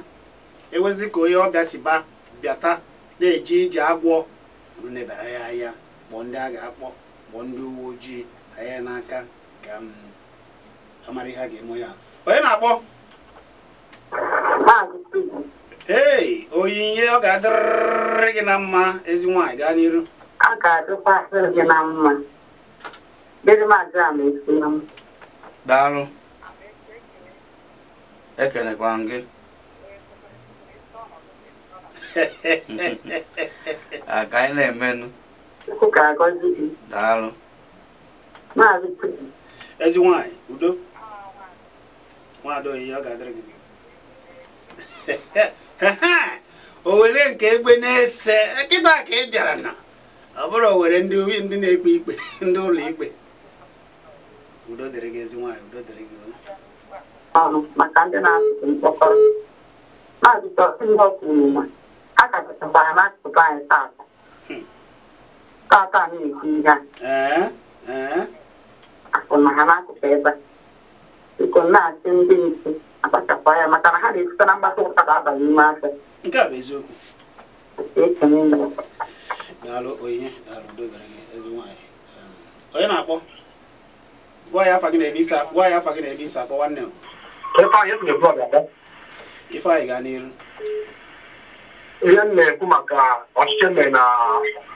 Ewezi ka onye ọbịa si ba bịata na-eje ije agwọ, nebara ya anya, kpọọ ndị a ga-akpọ, kpọọ ndị uwe ojii anya n'aka ka amara ihe a ga-eme ya. Onye na-akpọ? Ee, Onyinye, ọ ga-adịrịrị gị na mma, ezi nwaanyị. Gaa n'iru. Ọ ga-adịkwasịrị gị na mma. Daalụ. Ekelekwa m gị. Ka anyị na-emenụ. Daalụ. Ezi nwaanyị, udo. Nwaada Onyinye, ọ ga-adịrị gị. Owere nke egbe na-ese kịta ka ị bịara na ọ bụrụ owere ndị na-ekpe ikpe ndị ụlọ ikpe. Udo dịrị gị ezi nwaanyị, udo dịrị gị. Ọnụ maka ndị na-asụsụ mkpọkọrọ maazị Tọsị ihe ọ kwuru na a kachasịkwara n'akụkụ anyị tata tata na-ekwu ihe a akụ na ha n'akụkụ ebe a. Biko na-asị ndị nche akpachapụ anya maka na ha na-esite na mgbasa ụtaba abalị n'ime afọ. Nke a bụ eziokwu. Ekene m. Daalụ Onyinye, daalụ, udo dịrị gị ezi nwaanyị. Onye na-akpọ? Gwa ya afa gị na ebe isi gwa ya afa gị na ebe isi akpọ nwanne m. Ifeanyị gaa n'iru. Ihe m na-ekwu maka ọchịchị mere na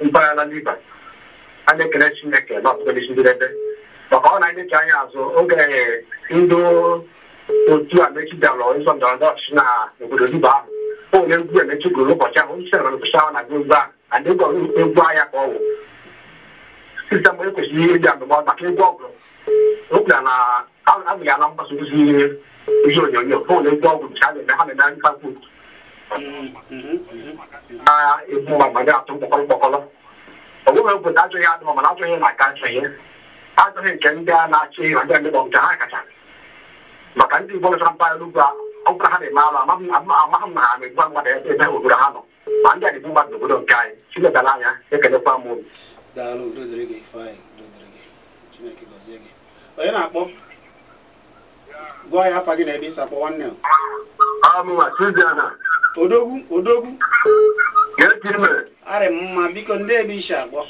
mpaghara Liba, a na-ekele Chineke na ọtụtụ ndị njedebe maka ọ na-elechi anya azụ oge ndị otu Amechi bịara ịzọ ndọrọ ndọrọ ọchịchị na obodo Liba ahụ. O nwere egwu Amechi gụrụ ụbọchị ahụ, onye isi ala ụbọchị ahụ na-agụ egwu ahụ, and egwu egwu ahịa ka ọ wụ. Site mgbe e kwesịrị ihe dị ndụmọdụ maka egwu ọgụrụ, o kwuru na azụghị ala mgbasa ozi ihe onyonyo, o nwere egwu ọgụrụ nke a na-eme ha na-eme mkpakwu na-egbu mmadụ ma na-atụ mkpọkọrọ mkpọkọrọ. Ọ bụghị obodo ajọ ihe adịghị mana ajọ ihe na-aka ajọ ihe. Ajọ ihe nke ndị a na-achị ihe na ndị emekpọ nke ha kacha. Maka ndị Igbo nọchara mpaghara ugwu a, ọ bụrụ ha na-eme alụ amaghị m na ha na-egbu mmadụ ebe obodo ha nọ. Ma ndị a na-egbu mmadụ n'obodo nke anyị. Chineke anya ekelekwa m unu. Daalụ, udo dịrị gị Ifeanyị, udo dịrị gị. Chineke gọzie gị. Onye na-akpọ? Gwa ya afa gị na ebe isi akpọ nwanne m. Amụma Suziana. Odogwu, odogwu. Arị m mma, biko ndị ebe isi akpọ.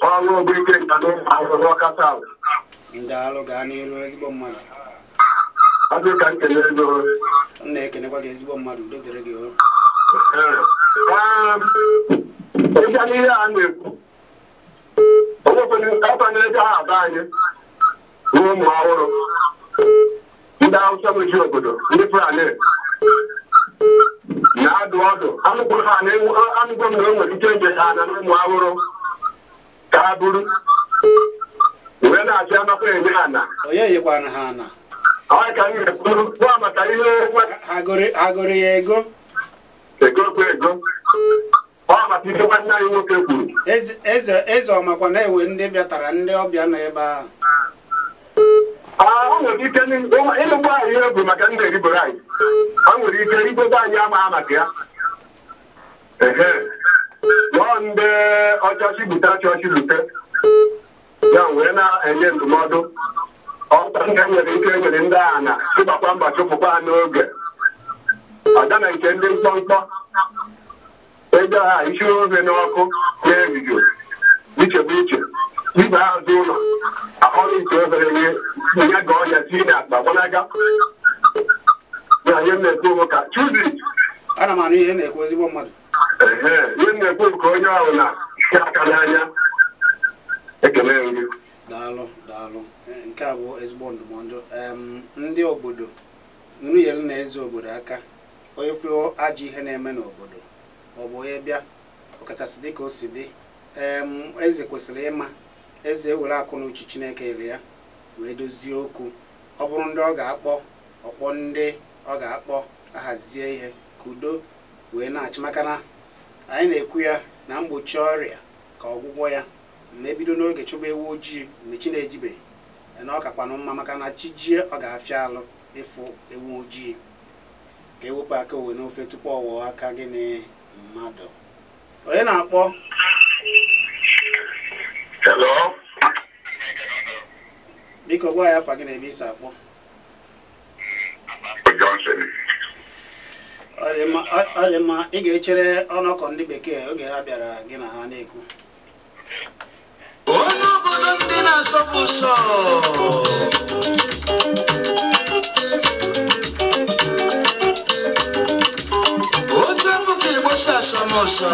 Ọrụ Ogbunike nta n'ụlọ Ọka South. Ndaalụ, gaa n'iru ezigbo mmadụ. Ọ dị ka nkele ego. M na-ekenekwa gị ezigbo mmadụ, udo dịrị gị o. Ịbịa n'ihe a na-ekwu, ọkwanyere ego ha aba anyị ruo ụmụ ọhụrụ ndị Hausa mechiri obodo ndị Fulani na-adụ ọdụ anụgwo m na enwere ike nje ha na ụmụ ahụrụ ka ha buru wee na-achị amakwa enye ha na onye nyekwana ha na ọ ka m ga-ekwuru gwa maka ihe ha goro ya ego ego kwa ego ọ maka ihe nwanne anyị nwoke kwuru. Eze eze ọmakwa na-ewe ndị bịatara ndị ọbịa nọ ebe ahụ. Ọ nwere ike ịnụgbu anyị ihe bụ maka ndị eriboro anyị. Ọ nwere ike igobe anyị ama ha maka ya. Ehe. Nọọ ndị ọchọchị bute ọchọchị rute. Ya wee na-enye ndụmọdụ. Ọkwa ndị nwere ike nwere ndị agha na chụbakwa mba chụpụkwa ha n'oge. Ọda na nke ndị mkpọmkpọ. Ego ha isi ofe n'ọkụ na-ebido iche bụ iche. Ibe azụ ụlọ ahọrọ ite obere ihe ya ga ọnya tinye n'akpa gbanaga. Ya ihe m na-ekwu bụ ka Chuzi. Ana m anụ ihe na-ekwu ezigbo mmadụ. Ehe, ihe m na-ekwu bụ ka onye ahụ na aka n'anya. Ekele gị. Daalụ, daalụ. Nke a bụ ezigbo ndụmọdụ. Ndị obodo nnu yelu na eze obodo aka. Onye fụọ ajọ ihe na-eme n'obodo ọ bụ onye bịa ọkachasị dịka o si dị. Eze kwesịrị ịma eze ewere akụ na uche Chineke ele ya wee dozie okwu. Ọ bụrụ ndị ọ ga-akpọ ọkpọ ndị ọ ga-akpọ ahazie ihe ka udo wee na-achị maka na anyị na-ekwu ya na mgbochi ọrịa ka ọgwụgwọ ya na-ebido n'oge chụba ewu ojii mgbe chi na-ejibeghị na ọ kakwanụ mma maka na chi jie ọ ga-afịa alụ ịfụ ewu ojii ka ewepụ aka owe n'ofe tupu ọ wụọ aka gịnị mmadụ. Onye na-akpọ? Hello. Biko gwa ya afa gị na ebe isi akpọ. Johnson. Ọ dị mma, ị ga-echere ọnọkọ ndị bekee oge ha bịara gị na ha na-ekwu. Onye obodo ndị na-asọpụ ụsọ. Otu egwu ka Igbo si asọmụsọ.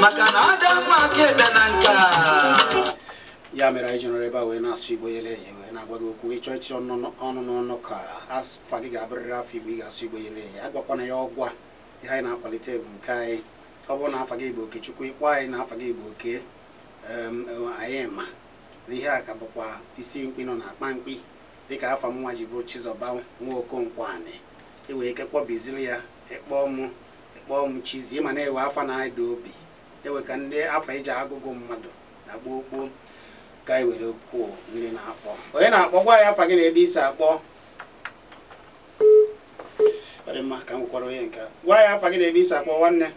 Maka na ada mma aka ekpe na nka. Ya mere anyị ji nọrọ ebe a wee na-asụ Igbo yele eye wee na-agwa gị okwu. Ịchọ ịchọ ọnụ n'ọnụ ka afa gị ga-abụrịrị afọ Igbo ị ga-asụ Igbo yele eye. Agwakwana ya ọgwa ihe anyị na-akwalite bụ nke anyị. Ọ bụrụ na afa gị bụ Okechukwu, ịkpọ anyị na afa gị bụ Oke. Anyị ma na ihe a ka bụkwa isi mkpi nọ na-akpa mkpi dịka afọ nwa ji bụrụ Chizoba nwa Okonkwo-Ani. Iwee ike kpọbizili ya ịkpọọ m Chizi, ma na-ewe afọ na-ada obi ewe ka ndị afọ eji agụgụ mmadụ na gboo gboo ka anyị were kwuo mmiri na-akpọ. Onye na-akpọ gwa ya afa gị na ebe isi akpọ. Ọ dị mma ka m gwakwara onye nke a. Gwa ya afa gị na ebe isi akpọ nwanne.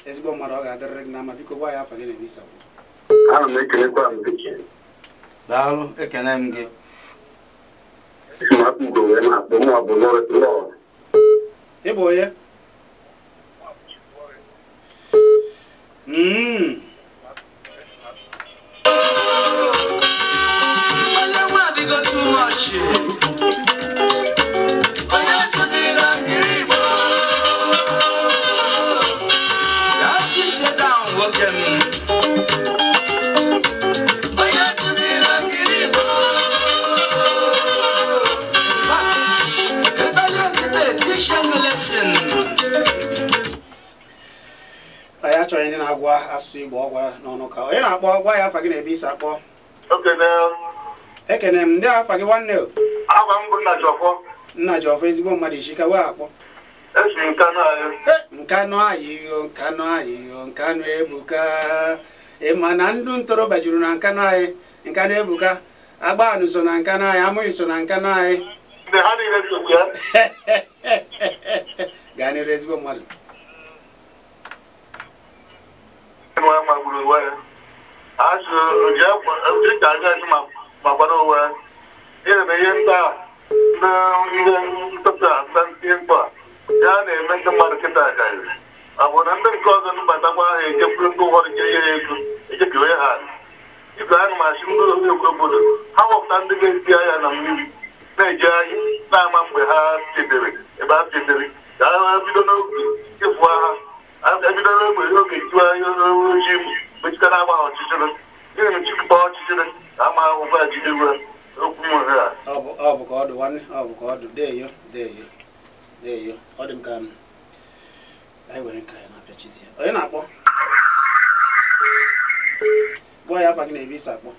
Ezigbo mmadụ, ọ ga-adịrịrị gị na mma. Biko gwa ya afa gị na ebe isi akpọ. Ana m ekelekwa m gị. Daalụ, ekene m gị. Ị bụ onye? Onye nwe adịgo too much. Onye asụzila ngiri Igbo. Ya sit down nwoke m. Onye asụzila ngiri Igbo. In fact, if I learn today, teach you a lesson. Anyị achọghị ndị na-agwa asụsụ Igbo ọ gwara n'ọnụ ka onye na-akpọ gwa ya afa gị na ebe isi akpọ. Ekene m ndị afa gị nwanne o. Agwa m bụ Nna Jọfọ. Nna Jọfọ, ezigbo mmadụ, ishika wee akpọ. Esi Nkanu anyị. Nkanu anyị o, Nkanu anyị o, Nkanu ebuka. Ị ma na ndụ ntorobịa juru na Nkanu anyị. Nkanu ebuka. Agbanụ so na Nkanu anyị, Amụghị so na Nkanu anyị. Ndị ha niile sokwu ya. Gaa n'iru ezigbo mmadụ. Nwa magburu onwe ya. Asụ oji ka anyị asị ma gbara onwe ya. Ihe na ihe ndị a ndị ntụpịa ndị mkpa ya na-eme ndị mmadụ kịta karịrị. Ọ bụ na ndị nke ọzọ mbatakwa ahụ ejekwuru ndị ụfọdụ jere ihe ego ejekewe ha. Ibe ahụ masị ndị obodo obodo ha wepụta ndị ga-eti anya na mmiri na-eje anyị na-ama mgbe ha chedere ebe ha chedere ka ha bido n'oge chefuo ha. Ebido n'ogbe oge tiwa ojii mechikara agba ọchịchịrị. Gịnị mechikọta ọchịchịrị ka ama akwụkwọ a jidewe okwu nwere a. Ọ bụ ka ọ dị nwanne, ọ bụ ka ọ dị. Deeyo, deeyo, deeyo. Ọ dị m ka anyị were nke anyị na-apịa Chizi. Onye na-akpọ? Gwa ya afa gị na ebe isi akpọ.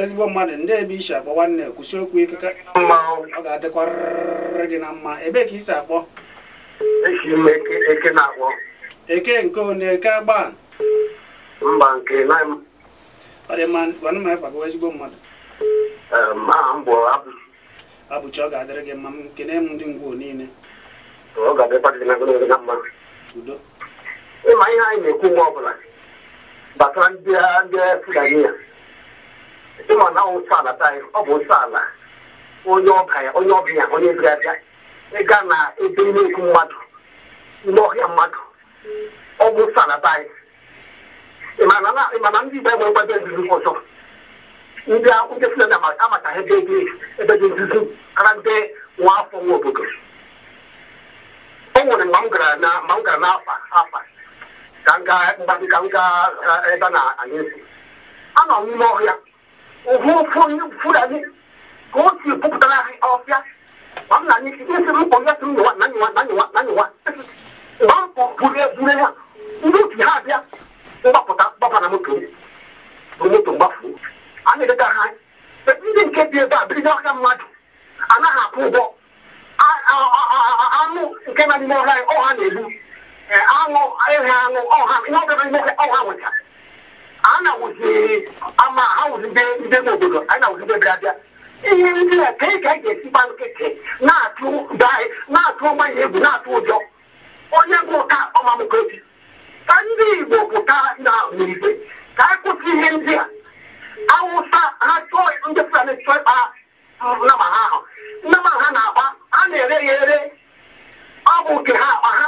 Ezigbo mmadụ, ndị ebe isi akpọ nwanne, kwụsị okwu ike ka ọ ga-adịkwarịrị gị na mma. Ebee ka isi akpọ? Esi m Eke na-akpọ. Eke nke one, Eke agba? Mba, nke na Ọ dị mma, gwanụ m afa gị ezigbo mmadụ. Aha m bụ Abụchi. Abụchi, ọ ga-adịrị gị mma. M kene m ndị ngwuo niile. Ọ ga-adịkwa gị na mma. Udo. Ịma ihe anyị na-ekwu mgbe ọbụla gbasara ndị Fulani ya. Ịma na nsọ ala anyị, ọ bụ nsọ ala onye ọbịa, onye ọbịa, onye bịara abịa. Ịga na ebe na-ekwu mmadụ, ime ọhịa mmadụ, ọ bụ nsọ ala anyị. Ịma na ndị Igbo enwere nkwado nzuzo ọzọ. Ndị Fulani amataghị ebe dị nzuzo kara ndị nwa afọ nwa obodo. O nwere mgbe m gara n'afa afa ka m gaa mgbadị ka m gaa ebe na anyị esi. Anọ m n'ime ọhịa, ofu onye Fulani ka o si pụpụtara ọfịa. Ma m na anyị isi m kpọ ya sị m nyụwa na nyụwa na nyụwa na nyụwa. Mgbe m kpọ buru ya, ndị otu ha abịa mgbapụta gbapa na moto m. Buru moto mgbafuo. A na-edeta ha. Ndị nke bi ebe a biri n'ọhịa mmadụ anaghị akwụ ụgwọ. Anụ nke na n'ime ọhịa ọha na-egbu aṅụ ịhịa aṅụ ọha ihe ọbịa n'ime ọhịa ọha nweta. A na-awụzi ama ha wụzi ndị obodo anyị na-awụzi ndị bịara abịa. Ihe ndị a ka ị ga-esi gba nkịtị na-atụ na-atụ ọgbanye egwu na-atụ ụjọ. Onye bụ ụta ọmamụkọ ebi. Ka ndị Igbo pụta na n'igwe ka anyị kwụsị ihe ndị a. Awụsa ha chọọ ndị Fulani chọọ ịkpa nnama ha ahụ. Nnama ha na-akpa, a na-ere ya ere. Ọ bụ nke ha akpa ha.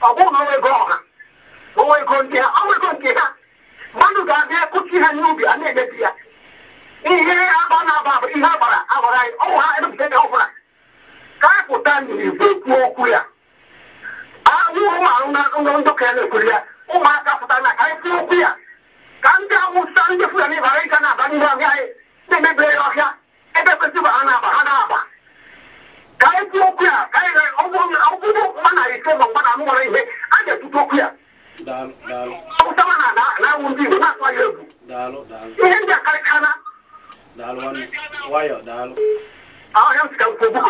Ọ bụrụ na ego ọha, onwe ego nke ha, onwe ego nke ha. Mmadụ ga-abịa kwụsị ha n'ubi a na-emebi ya. Ihe agba na-aba bụ ihe agbara agbara anyị, ọnwụ ha emepụta ebe ọbụla. Ka anyị pụta n'igwe kwuo okwu ya. Ahụ ụmụ arụ na ndị okenye na-ekwuru ya, ụmụaka pụta na ka anyị kwuo okwu ya. Ka ndị Awụsa ndị Fulani ghara ịga na-aba n'ime ọhịa anyị na-emebiri ya ọhịa ebe kwesịrị ha na-aba ha na-aba. Ka anyị kwuo okwu ya, ka anyị ọ bụrụ mma na ise ma mgba na anụ nwere ihe, a ga-ekwute okwu. na-atụ anyị egwu. Ihe ndị a karịchara. Ahịa m sị ka m kwuo buko.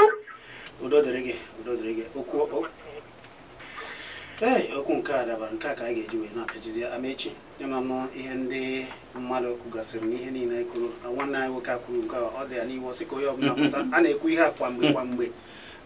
Udo dịrị gị, udo dịrị gị. Okwu ee, okwu nke a dabara nke a ka anyị ga-eji wee na-apịachizi Amechi ịma nọ ihe ndị mmadụ kwugasịrị na ihe niile kwuru. Nwanne anyị nwoke a kwuru nke ọ dị ya n'iwu sị ka onye ọbụla pụta. A na-ekwu ihe a kwa mgbe kwa mgbe,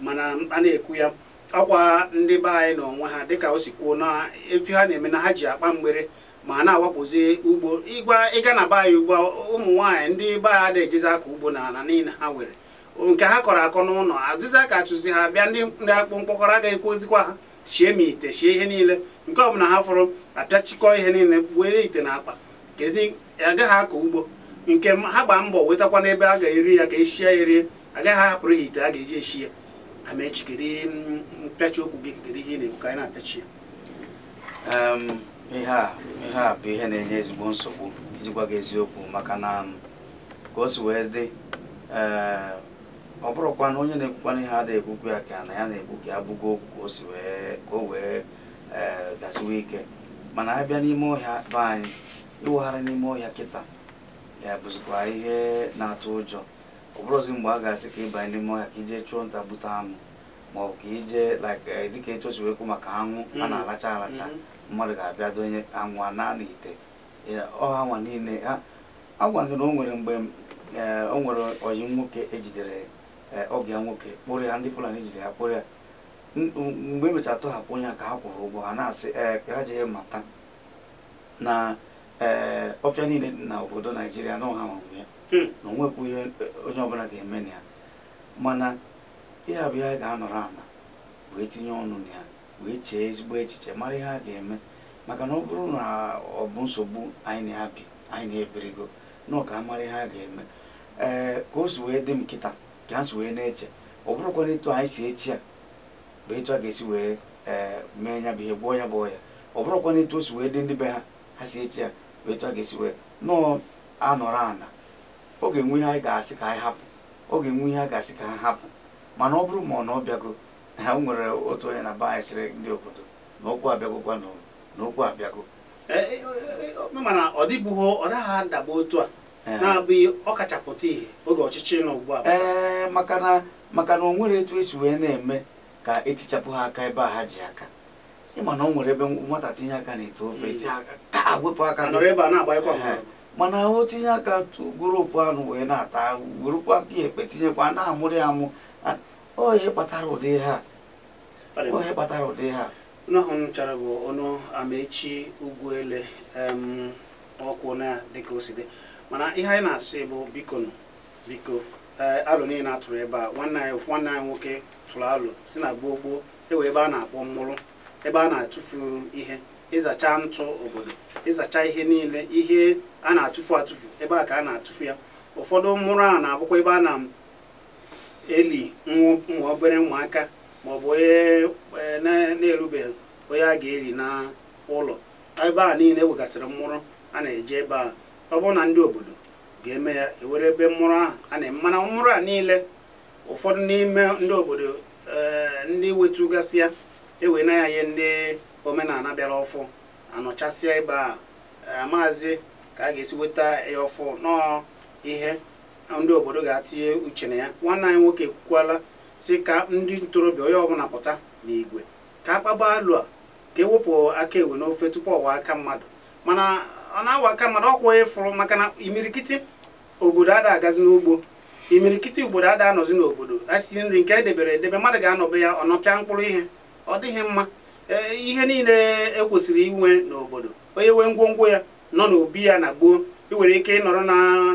mana a na-ekwu ya ọkwa ndị be anyị na onwe ha dịka o si kwuo na efi ha na-eme na ha ji akpa mgbere ma na-awakpozi ugbo. Ịgwa ịga na be anyị ugbo, ụmụ nwaanyị ndị be anyị adịghị ejezi aka ugbo na ala niile ha were nke ha kọrọ akọ n'ụlọ adịzi aka achụzi ha bịa ndị akpụ mkpọkọrọ agaghị ekwozikwa ha shie ma ite shie ihe niile nke ọbụla ha fụrụ apịachikọ ihe niile were ite na akpa kezi agaghị akọ ugbo nke ha gbaa mbọ wetakwa n'ebe a ga-eri ya ka eshie ya erie agaghị ahapụrụ ha ite a ga-eji eshi ya. Amechi, kedu mpịachi okwu gị, kedu ihe ị na-ekwu ka anyị na-apịachi ya? Ihe a bụ ihe na-enye ezigbo nsogbu iji gwa gị eziokwu, maka na ka o si wee dị ọ bụrụkwa na onye na-ekwukwana ihe adịghị ekwukwu ya ka na ya na-ekwu ka ya bụgo okwu ka o si wee ka o wee dasiwe ike. Mana abịa n'ime ọhịa be anyị, iwegharị n'ime ọhịa kịta ya bụzikwa ihe na-atụ ụjọ. Ọ bụrụzi mgbe a ga-asị ka ịbanye n'ime ọhịa ka ije chụọ nta gbute anụ ma ọ bụ ka ije like dịka etu o si wee kwu maka anwụ a na-alacha alacha, mmadụ ga-abịa donye anwụ a na ite ọha nwa niile. Agwa gị na o nwere mgbe o nwere oyi nwoke ejidere ọgụ ya nwoke kpụrụ ya, ndị Fulani jidere ya kpụrụ ya. Mgbe emechara tọhapụ onye a ka ha kwụrụ ụgwọ, ha na-asị ee ka ha jee mata na ọfịa niile dị na obodo Naijiria na ọha nwe ya, na onwekwu ihe onye ọbụla ga-eme na ya. Mana ihe a bụ ihe a ga-anọrọ ala wee tinye ọnụ na ya wee chee ezigbo echiche mara ihe a ga-eme, maka na ọ bụrụ na ọ bụ nsogbu anyị na-abi anyị na-ebirigo na ọ ka mara ihe a ga-eme. Ee, ka o si wee dị m kịta ka ha si wee na-eche, ọ bụrụkwa na etu anyị si echi a bụ etu a ga-esi wee mee ya bụ ihe gwọọ ya bụ ọya, ọ bụrụkwa na etu o si wee dị ndị be ha ha si echi a bụ etu a ga-esi wee nọọ anọrọ ala. Ọ ga-enwe ihe anyị ga-asị ka anyị hapụ, ọ ga-enwe ihe a ga-asị ka ha hapụ. Mana ọ bụrụ ma ọ na ọ bịago, ha nwere otu onye na be anyị sịrị ndị obodo na okwu abịagokwa na okwu abịago. Mana ọ dịbụghị ọ naghị adaba otu a na-abụghị ọkachapụta ihe oge ọchịchị nọ ugbu a. Ee, maka na o nwere etu esi wee na-eme ka etichapụ ha aka ebe a ha ji aka. Ịma na o nwere ebe nwata tinye aka na-ete ofe esi aka taa wepụ aka nọrọ ebe a na-agbanyekwa, mana o tinye aka gwuru ofu anụ wee na-ata, werukwa aka ekpe tinyekwa na-amụrụ ya amụ. Ọ ihe kpatara ụdị ha, ọ ihe kpatara ụdị ha. Ọnụ ahụ nchara bụ ọnụ Amechi Ugwuele ọkwụ na dịka o si dị. Mana ihe anyị na-asị bụ biko nụ, biko alụ niile atụrụ ebe a. Nwanne anyị nwoke tụrụ alụ si na gboo gboo ewe ebe a na-akpọ mmụrụ, ebe a na-atụfu ihe, ịzacha ntụ obodo, ịzacha ihe niile, ihe a na-atụfu atụfu ebe a ka a na-atụfu ya. Ụfọdụ mmụrụ a na-abụkwa ebe a na-eli ụmụ obere ụmụaka maọbụ onye na-erubeghị onye a ga-eli na ụlọ. Ebe a niile ewegasịrị mmụrụ a na-eje ebe a. Ọ bụrụ na ndị obodo ga-eme ya, ewere ebe mmụrụ ahụ a na-eme. Mana mmụrụ a niile ụfọdụ n'ime ndị obodo ndị wetugasịa ewe na ya ihe ndị omenala bịara ọfụ anọchasịa ebe a, maazị ka a ga-esi weta ya ọfụ nọọ ihe ndị obodo ga-atinye uche na ya. Nwanne anyị nwoke ekwukwala si ka ndị ntorobịa onye ọbụla pụta n'igwe ka akpaba alụ a ka ewepụ aka ewe n'ofe tupu ọwa aka mmadụ. Mana ọ na-awa aka mmadụ ọkwa onye fụrụ, maka na imirikiti obodo ada agazi n'ugbo, imirikiti obodo ada anọzi n'obodo asi nri nke edebere edebe mmadụ ga-anọbe ya ọ nọpịa mkpụrụ ihe ọ dịghị mma. Ihe niile ekwesịrị inwe n'obodo, onye nwee ngwongwo ya nọ n'obi ya na gboo, ị nwere ike ịnọrọ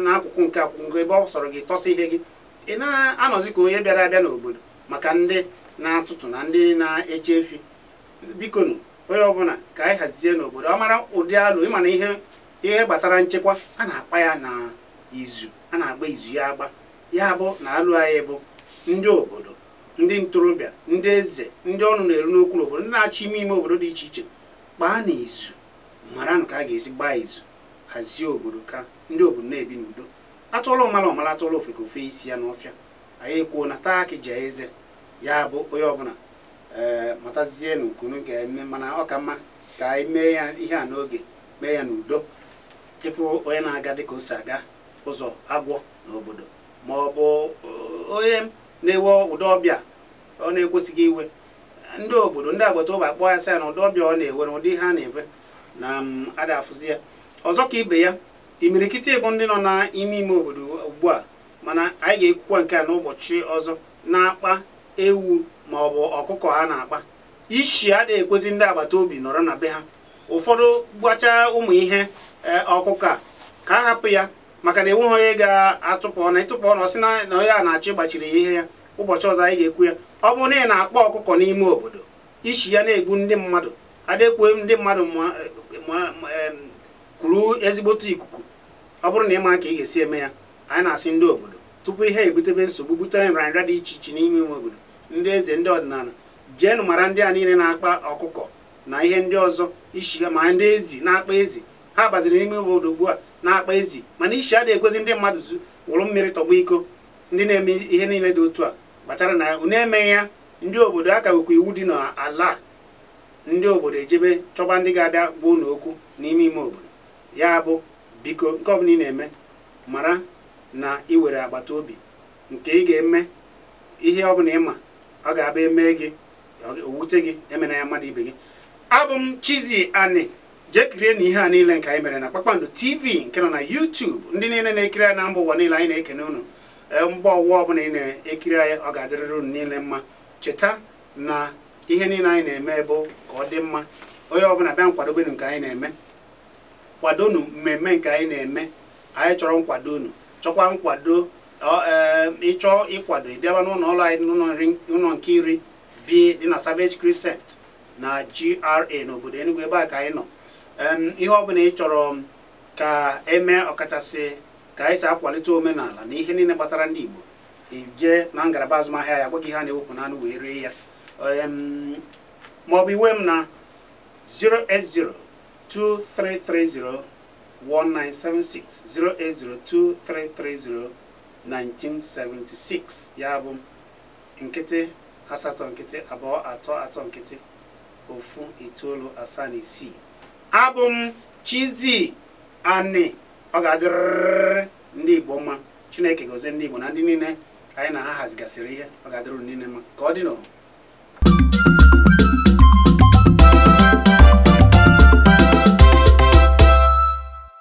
n'akụkụ nke akwụkwọ ebe ọ sọrọ gị tọsa ihe gị, ị na-anọzi ka onye bịara abịa n'obodo maka ndị na-atụtụ na ndị na-eche efi. Bikonu onye ọbụla ka anyị hazie n'obodo ọ mara ụdị alụ. Ịma na ihe gbasara nchekwa a na-akpa ya na izu, a na-agba izu ya agba. Ya bụ na alụ anyị bụ ndị obodo, ndị ntorobịa, ndị eze, ndị ọnụ na-eru n'okwu n'obodo, ndị na-achị ime ime obodo dị iche iche, kpaa na izu mara ka a ga-esi gbaa izu hazie obodo ka ndị obodo na-ebi n'udo. Atụọla ọmala ọmala atụọla ofe ka ofe isi ya n'ọfịa. Anyị ekwuo na taa ka ji eze ya bụ onye ọbụla matazie na nkunu ga-eme, mana ọ ka mma ka anyị mee ya ihe a n'oge, mee ya n'udo. Ịfụ onye na-aga dịka o si aga ụzọ agwọ n'obodo, ma ọ bụ onye na-ewe ụdọ ọbịa ọ na-ekwesịghị iwe, ndị obodo ndị agbata obi akpọ ya sị ya na ụdọ ọbịa ọ na-ewe na ụdị ihe a na-ewe na ada afụzi ya. Ọzọ ka ibe ya, imirikiti bụ ndị nọ n'ime ime obodo ugbu a, mana anyị ga-ekwukwa nke a n'ụbọchị ọzọ, na-akpa ewu ma ọ bụ ọkụkọ ha na-akpa ishi adịghị ekwezi ndị agbata obi nọrọ na be ha. Ụfọdụ gbachaa ụmụ ihe ọkụkọ a ka a hapụ ya, maka na enweghị onye ga-atụpụ ọnụ ịtụpụ ọnụ ọ sị na onye a na-achọ ịgbachiri ya ihe ya. Ụbọchị ọzọ anyị ga-ekwu ya. Ọ bụrụ na ị na-akpa ọkụkọ n'ime obodo, ishi ya na-egbu ndị mmadụ, adịekwe ndị mmadụ kwuru ezigbote ikuku. Ọ bụrụ na ị ma ka ị ga-esi eme ya, anyị na-asị ndị obodo tupu ihe ebutebe nsogbu, bute nrịanrịa dị iche iche n'ime ime obodo, ndị eze ndị ọdịnala jeenụ mara ndị a niile na-akpa ọkụkọ na ihe ndị ọzọ ishi ha, ma ndị ezi na-akpa ezi ha gbaziri n'ime obodo ugbu a na-akpa ezi, mana ishi adịghị ekwezi ndị mmadụ wụrụ mmiri tọgbọ iko. Ndị na-eme ihe niile dị otu a kpachara na unu emeghị ya. Ndị obodo aka nwekwa iwu dị n'ala, ndị obodo ejebe chọba ndị ga-abịa gwa unu okwu n'ime ime obodo. Ya bụ biko, nke ọbụla ị na-eme, mara na ị were agbata obi nke ị ga-eme ihe ọbụla ịma ọ ga-abụ eme gị o wute gị, emena ya mmadụ ibe gị. Abụ m Chizzy Ani. Jee kirie na ihe a niile nke anyị mere na Kpakpando TV nke nọ na YouTube. Ndị niile na-ekiri anyị na mba ụwa niile, anyị na-ekene unu. Mba ụwa ọbụla ị na-ekiri anyị, ọ ga-adịrịrị unu niile mma. Cheta na ihe niile anyị na-eme bụ ka ọ dị mma. Onye ọbụla bịa nkwadobenu nke anyị na-eme, kwadonu mmemme nke anyị na-eme. Anyị chọrọ nkwado unu, chọkwa nkwado ịchọ ịkwado ịbịaba n'ụlọ ọrụ anyị n'ụlọ nke 10 B dị na Savage Crescent na GRA n'obodo Enugu, ebe a ka anyị nọ. Ihe ọbụla ị chọrọ ka eme, ọkachasị ka anyị si akwalite omenala na ihe niile gbasara ndị Igbo, ije na ngalaba azụmahịa ya gwa gị ihe a na-ewepụ n'anụ wee ree ya, maọbụ iwe m na 08023301976, 08023301976. Ya bụ 0 8 0 2 3 3 0 1 9 7 6. Abụ m Chizzy Ani. Ọ ga-adịrịrị ndị Igbo mma. Chineke gozie ndị Igbo na ndị niile anyị na ha hazigasịrị ihe. Ọ ga-adịrị niile mma. Ka ọ dị n'o.